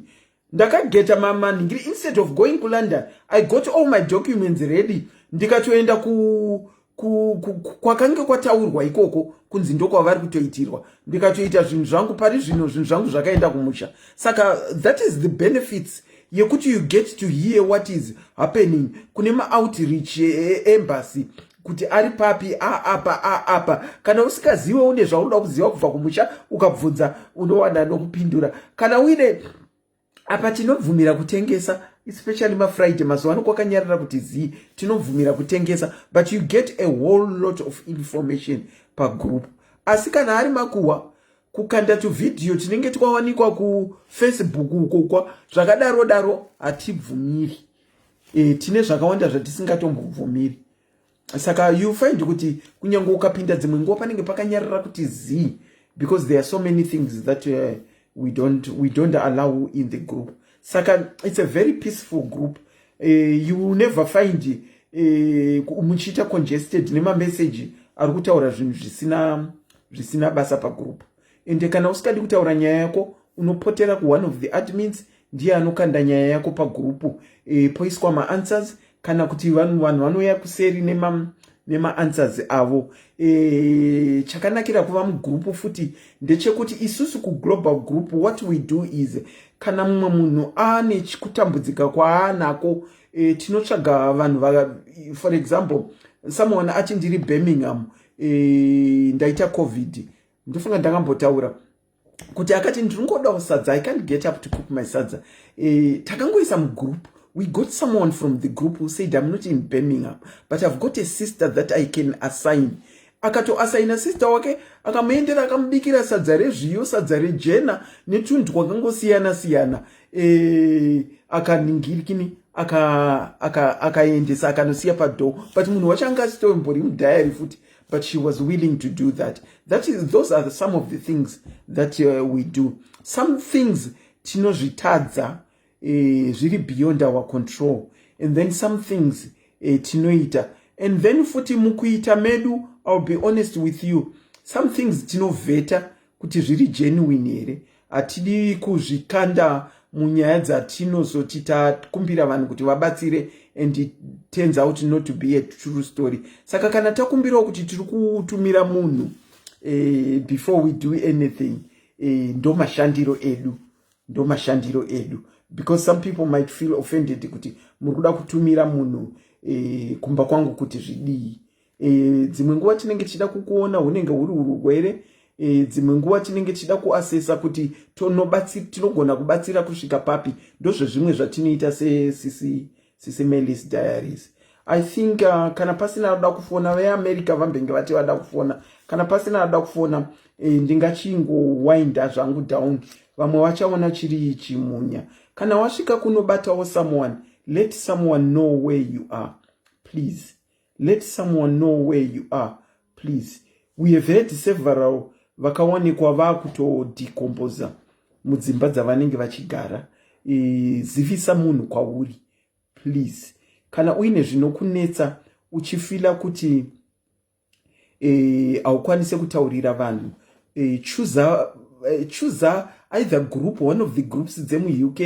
Ndakageta manhingiri. Instead of going kuLondon, I got all my documents ready, ndikatoenda kwakange kwataurwa ikoko kunzi ndokwavari kutoitirwa. Ndikatoita zvinhu zvangu. Pari zvino zvinhu zvangu zvakaenda kumusha. Saka that is the benefits yekuti you get to hear what is happening kune maoutreach embassy, kuti ari papi, aapa aapa. Kana usikazive, une zvaunoda kuziva kubva kumusha, ukabvunza unowana nokupindura. Kana uine apa, tinobvumira kutengesa, especially maFriday. Mazuva ano kwakanyarara kuti zii, tinobvumira kutengesa, but you get a whole lot of information pagroup. Asi kana ari makuhwa, kukanda tuvhidhiyo tinenge twawanikwa kuFacebook ukokwa, zvakadaro daro, hatibvumiri. Tine zvakawanda zvatisingatombobvumiri. Saka you find kuti kunyange ukapinda, dzimwe nguva panenge pakanyarara kuti zii, because there are so many things that we don't allow in the group. Saka it's a very peaceful group. You will never find muchiita congested nemameseji ari kutaura zvinhu zvisina basa pagroup. Ende kana usingadi kutaura nyaya yako, unopotera kuone of the admins, ndiye anokanda nyaya yako pagrupu, poiswa maanswers, kana kuti vanhu vanouya kuseri nemaanswers avo. Chakanakira kuva mugrupu futi ndechekuti isusu kuglobal group, what we do is, kana mumwe munhu aane kutambudzika kwaanako, tinotsvaga vanhu. For example, someone ati, "Ndiri Birmingham, ndaita COVID." Ndofunga ndakambotaura kuti akati, "Ndiri sadza, I can't get up to cook my sadza." Takangoisa mugroup. We got someone from the group who said, "I'm not in Birmingham, but I've got a sister that I can assign." Akatoassigna sister wake, akamuendera, akamubikira sadza rezviyo, sadza rejena netunhu twakangosiyana siyana. Akaningirikini, akaendesa, akanosiya padoor, but munhu wacho anga asitombori mudiary futi, but she was willing to do that. Those are some of the things that we do. Some things tinozvitadza, zviri beyond our control, and then some things tinoita. And then futi mukuita medu, I'll be honest with you, some things tinovheta kuti zviri genuine here. Hatidi kuzvikanda munyaya dzatinozoti takumbira vanhu kuti vabatsire and it turns out not to be a true story. Saka kana takumbirawo kuti tiri kutumira munhu, before we do anything, ndo mashandiro edu, ndo mashandiro edu, because some people might feel offended kuti muri kuda kutumira munhu kumba kwangu kuti zvidii. Dzimwe nguva tinenge tichida kukuona, hunenge huri urwere. Dzimwe nguva tinenge tichida kuassessa kuti tinogona kubatsira kusvika papi. Ndozvezvimwe zvatinoita seSisi Melis Diaries. I think kana pasina anoda kufona, veAmerica vambenge vati vada kufona. Kana pasina anoda kufona, ndingachingowinda zvangu down. Vamwe vachaona chiri chimunya. Kana wasvika kunobatawo someone, let someone know where you are, please. Let someone know where you are, please. We have had several vakawanikwa vaakutodecomposa mudzimba dzavanenge vachigara. Zivisa munhu kwauri, please. Kana uine zvinokunetsa, uchifeela kuti haukwanisi kutaurira vanhu, choosa either group, one of the groups dzemuUK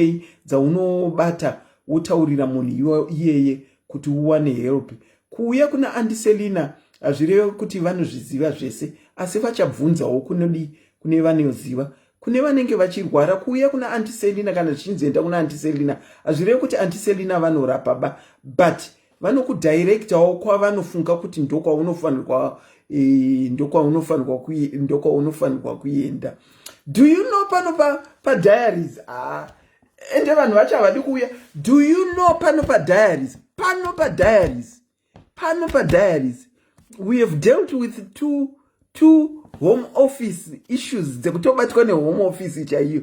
dzaunobata, wotaurira munhu iyeye kuti uwane help. Kuuya kuna Auntie Selina hazvireve kuti vanozviziva zvese, asi vachabvunzawo kunodi kune vanoziva, kune vanenge vachirwara. Kuuya kuna Auntie Selina, kana zvichinzoenda kuna Auntie Selina, hazvirevi kuti Auntie Selina vanorapa ba, but vanokudirectawo kwavanofunga kuti ndokwaunofanirwa e, kuenda. Do you know pano padiaries pa, ah, ende vanhu vacho havadi kuuya. Do you know pano padiaries, pano padiaries, we have dealt with two home office issues dzekutobatwa nehome office chaiyo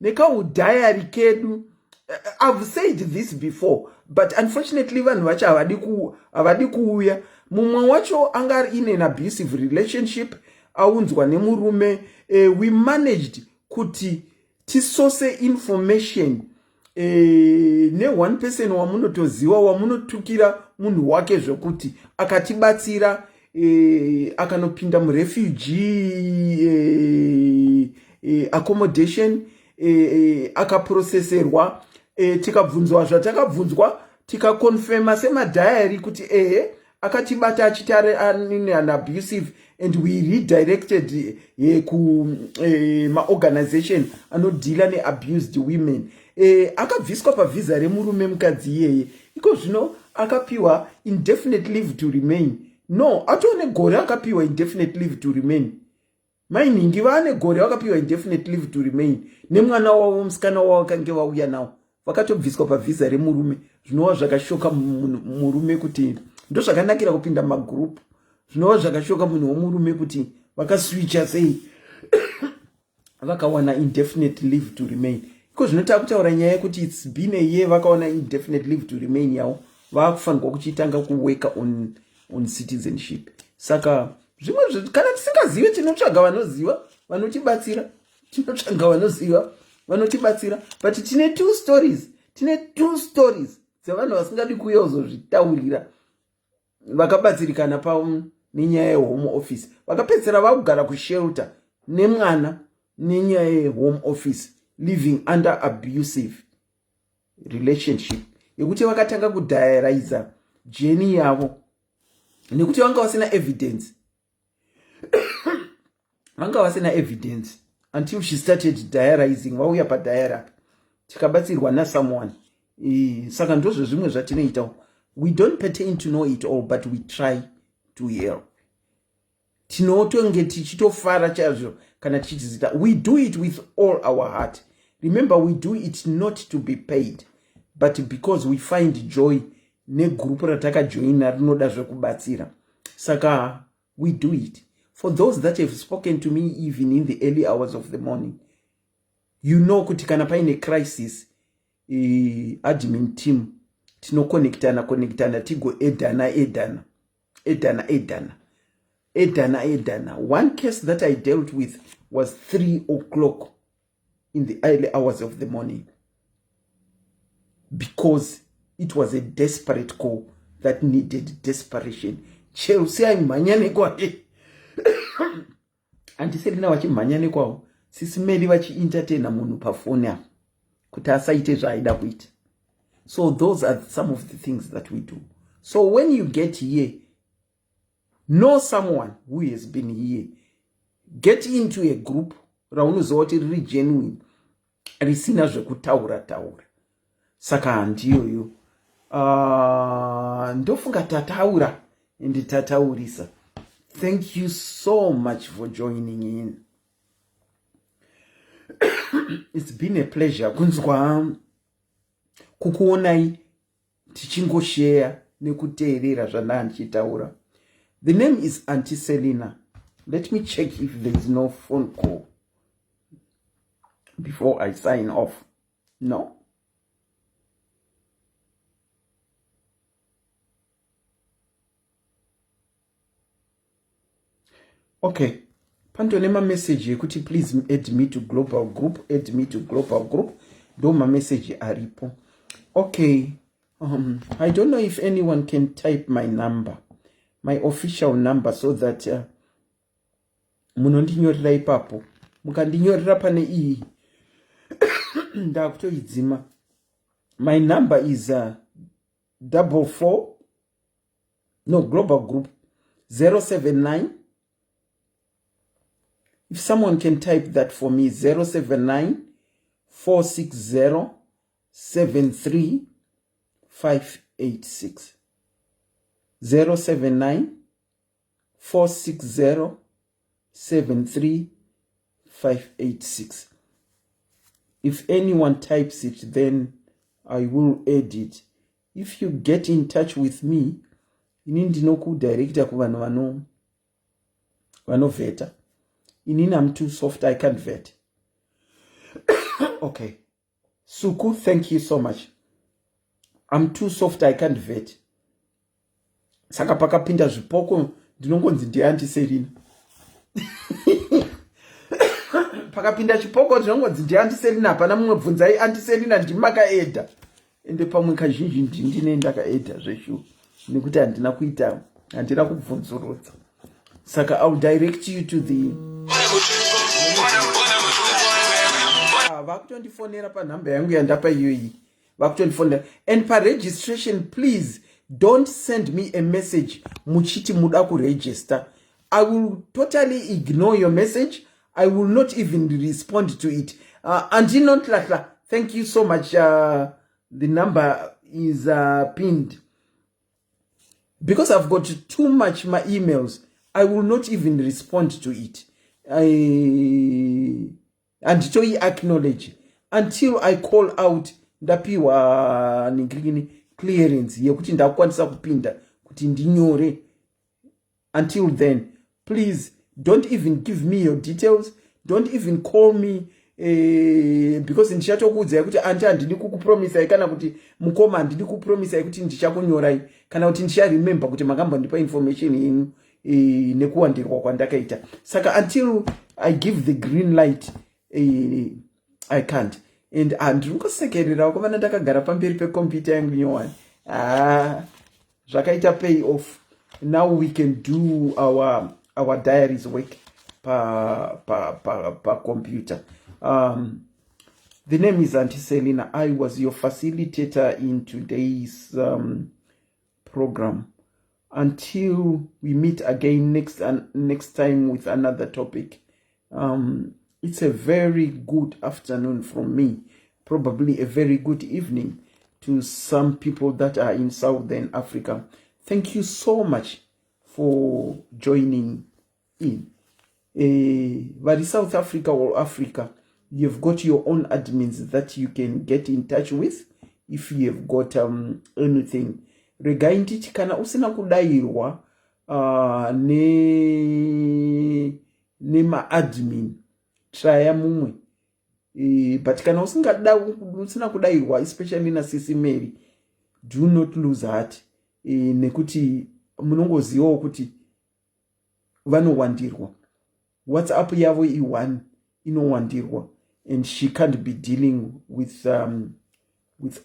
nekaudhayari kedu. I've said this before, but unfortunately vanhu vacho havadi kuuya. Mumwe wacho anga ari in an abusive relationship, aunzwa nemurume. We managed kuti tisose information ne-one person wamunotoziva, wamunotukira munhu wake zvekuti akatibatsira, akanopinda murefugee accommodation, akaproseserwa, tikabvunzwa zvatakabvunzwa, tikakonfema semadhayari kuti ehe, akatibata achiti ari an abusive, and we redirected kumaorganization anodhila neabused women. Akabviswa pavhisa remurume mukadzi iyeye. Iko zvino akapiwa indefinite leave to remain. No, atone gore akapiwa indefinite leave to remain. Mainhingi vaane gore vakapiwa indefinite leave to remain nemwana wavo musikana wavo vakange vauya nawo, vakatobviswa pavhisa remurume, zvinova zvakashoka murume kuti ndozvakanakira kupinda mumagurupu, zvinova zvakashoka munhu womurume kuti vakaswicha sei vakawana indefinite leave to remain. Iko zvino takutaura nyaya yekuti it's been a year vakawana indefinite leave to remain yavo, vakufanirwa kuchitanga kuworka on citizenship. Saka zvimwe kana tisingazive, tinotsvaga vanoziva vanotibatsira, tinotsvaga vanoziva vanotibatsira. But tine two stories, tine two stories dzevanhu vasingadi kuuya kuzozvitaurira, vakabatsirikana pavo nenyaya yehome office, vakapedzisira vakugara kushelter nemwana nenyaya yehome office, living under abusive relationship yekuti vakatanga kudiariza journey yavo nekuti vanga vasina evidence, vanga vasina evidence until she started diarizing. Vauya padiary apa, tikabatsirwa nasomeone. Saka ndozvo zvimwe zvatinoitawo. We don't pertain to know it all, but we try to help. Tinotonge tichitofara chaizvo kana tichitizita. We do it with all our heart. Remember, we do it not to be paid, but because we find joy negurupu ratakajoina rinoda zvekubatsira. Saka we do it for those that have spoken to me even in the early hours of the morning. You know kuti kana paine crisis, admin team tinokonektana konektana, tigoedhana edhana edhana edhana edhana edhana. One case that I dealt with was 3 o'clock in the early hours of the morning because it was a desperate call that needed desperation. Chelsea aimhanya nekwake, andiselina vachimhanya nekwavo, sisimeli vachientertaina munhu pafoni apa kuti asaite zvaaida kuita. So those are some of the things that we do. So when you get here, know someone who has been here, get into a group raunoziva kuti riri genuine, risina zvekutaura taura. Saka handiyoyo, ndofunga tataura and tataurisa. Thank you so much for joining in. It's been a pleasure kunzwa kukuonai tichingosheya nekuteerera zvandaa ndichitaura. The name is Auntie Selina. Let me check if there is no phone call before I sign off. No. Okay, pandone mameseji ekuti please add me to global group, add me to global group. Ndo mameseji aripo. Okay, I don't know if anyone can type my number, my official number, so that munondinyorera ipapo. Mukandinyorera pane iyi, ndakutoidzima. My number is 44, no, global group 079. If someone can type that for me, 079 460 73 586, 079 460 73 586. If anyone types it, then I will add it. If you get in touch with me, ini ndinokudirecta kuvanhu vano. Vanovheta. Inini am too soft, I can't vet. Okay, Suku, thank you so much. I'm too soft, I can't vet. Saka pakapinda zvipoko ndinongonzi ndiAunty Selina. Pakapinda chipoko ndinongonzi ndiAunty Selina, hapana mumwe. Bvunzai Aunty Selina, ndimakaedha. Ende pamwe kazhinji ndindine ndakaedha zveshuwa, nekuti handina kuita, handina kubvunzurudza. Saka I will direct you to the, ah, vakutondifonera panhamba yangu yandapa iyoyi, vakutondifonera. And paregistration, please don't send me a message muchiti muda kuregister. I will totally ignore your message. I will not even respond to it. Andinontlatla, thank you so much. The number is pinned. Because I've got too much my emails, I will not even respond to it. Handitoi acknowledge until I call out, ndapiwa ningirikini clearance yekuti ndakukwanisa kupinda kuti ndinyore. Until then, please don't even give me your details. Don't even call me, because ndichatokuudzai kuti aunty, handidi kukupromisai, kana kuti mukoma, handidi kupromisai kuti ndichakunyorai kana kuti ndicharemember kuti makambondipa information yenyu, nekuwandirwa kwandakaita. Saka until I give the green light, I can't. And handiri kungosekerera vakomana, ndakagara pamberi pekombiyuta yangu nyowani. Ah, zvakaita pay off. Now we can do our diaries work pa computer pa, pa. The name is Auntie Selina. I was your facilitator in today's program. Until we meet again next time with another topic, it's a very good afternoon from me, probably a very good evening to some people that are in Southern Africa. Thank you so much for joining in. Vari South Africa or Africa, you've got your own admins that you can get in touch with if you've got anything. Regai nditi kana usina kudayirwa nemaadmin, traya mumwe. But kana usina kudayirwa, especially naSisi Mary, do not lose heart, nekuti munongozivawo kuti vanowandirwa. WhatsApp yavo i1 inowandirwa and she can't be dealing with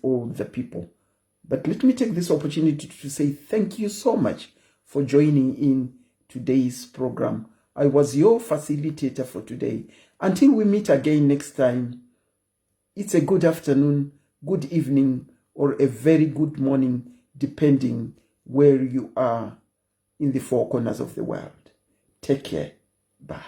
all the people. But let me take this opportunity to say thank you so much for joining in today's program. I was your facilitator for today. Until we meet again next time, it's a good afternoon, good evening or a very good morning, depending where you are in the four corners of the world. Take care. Bye.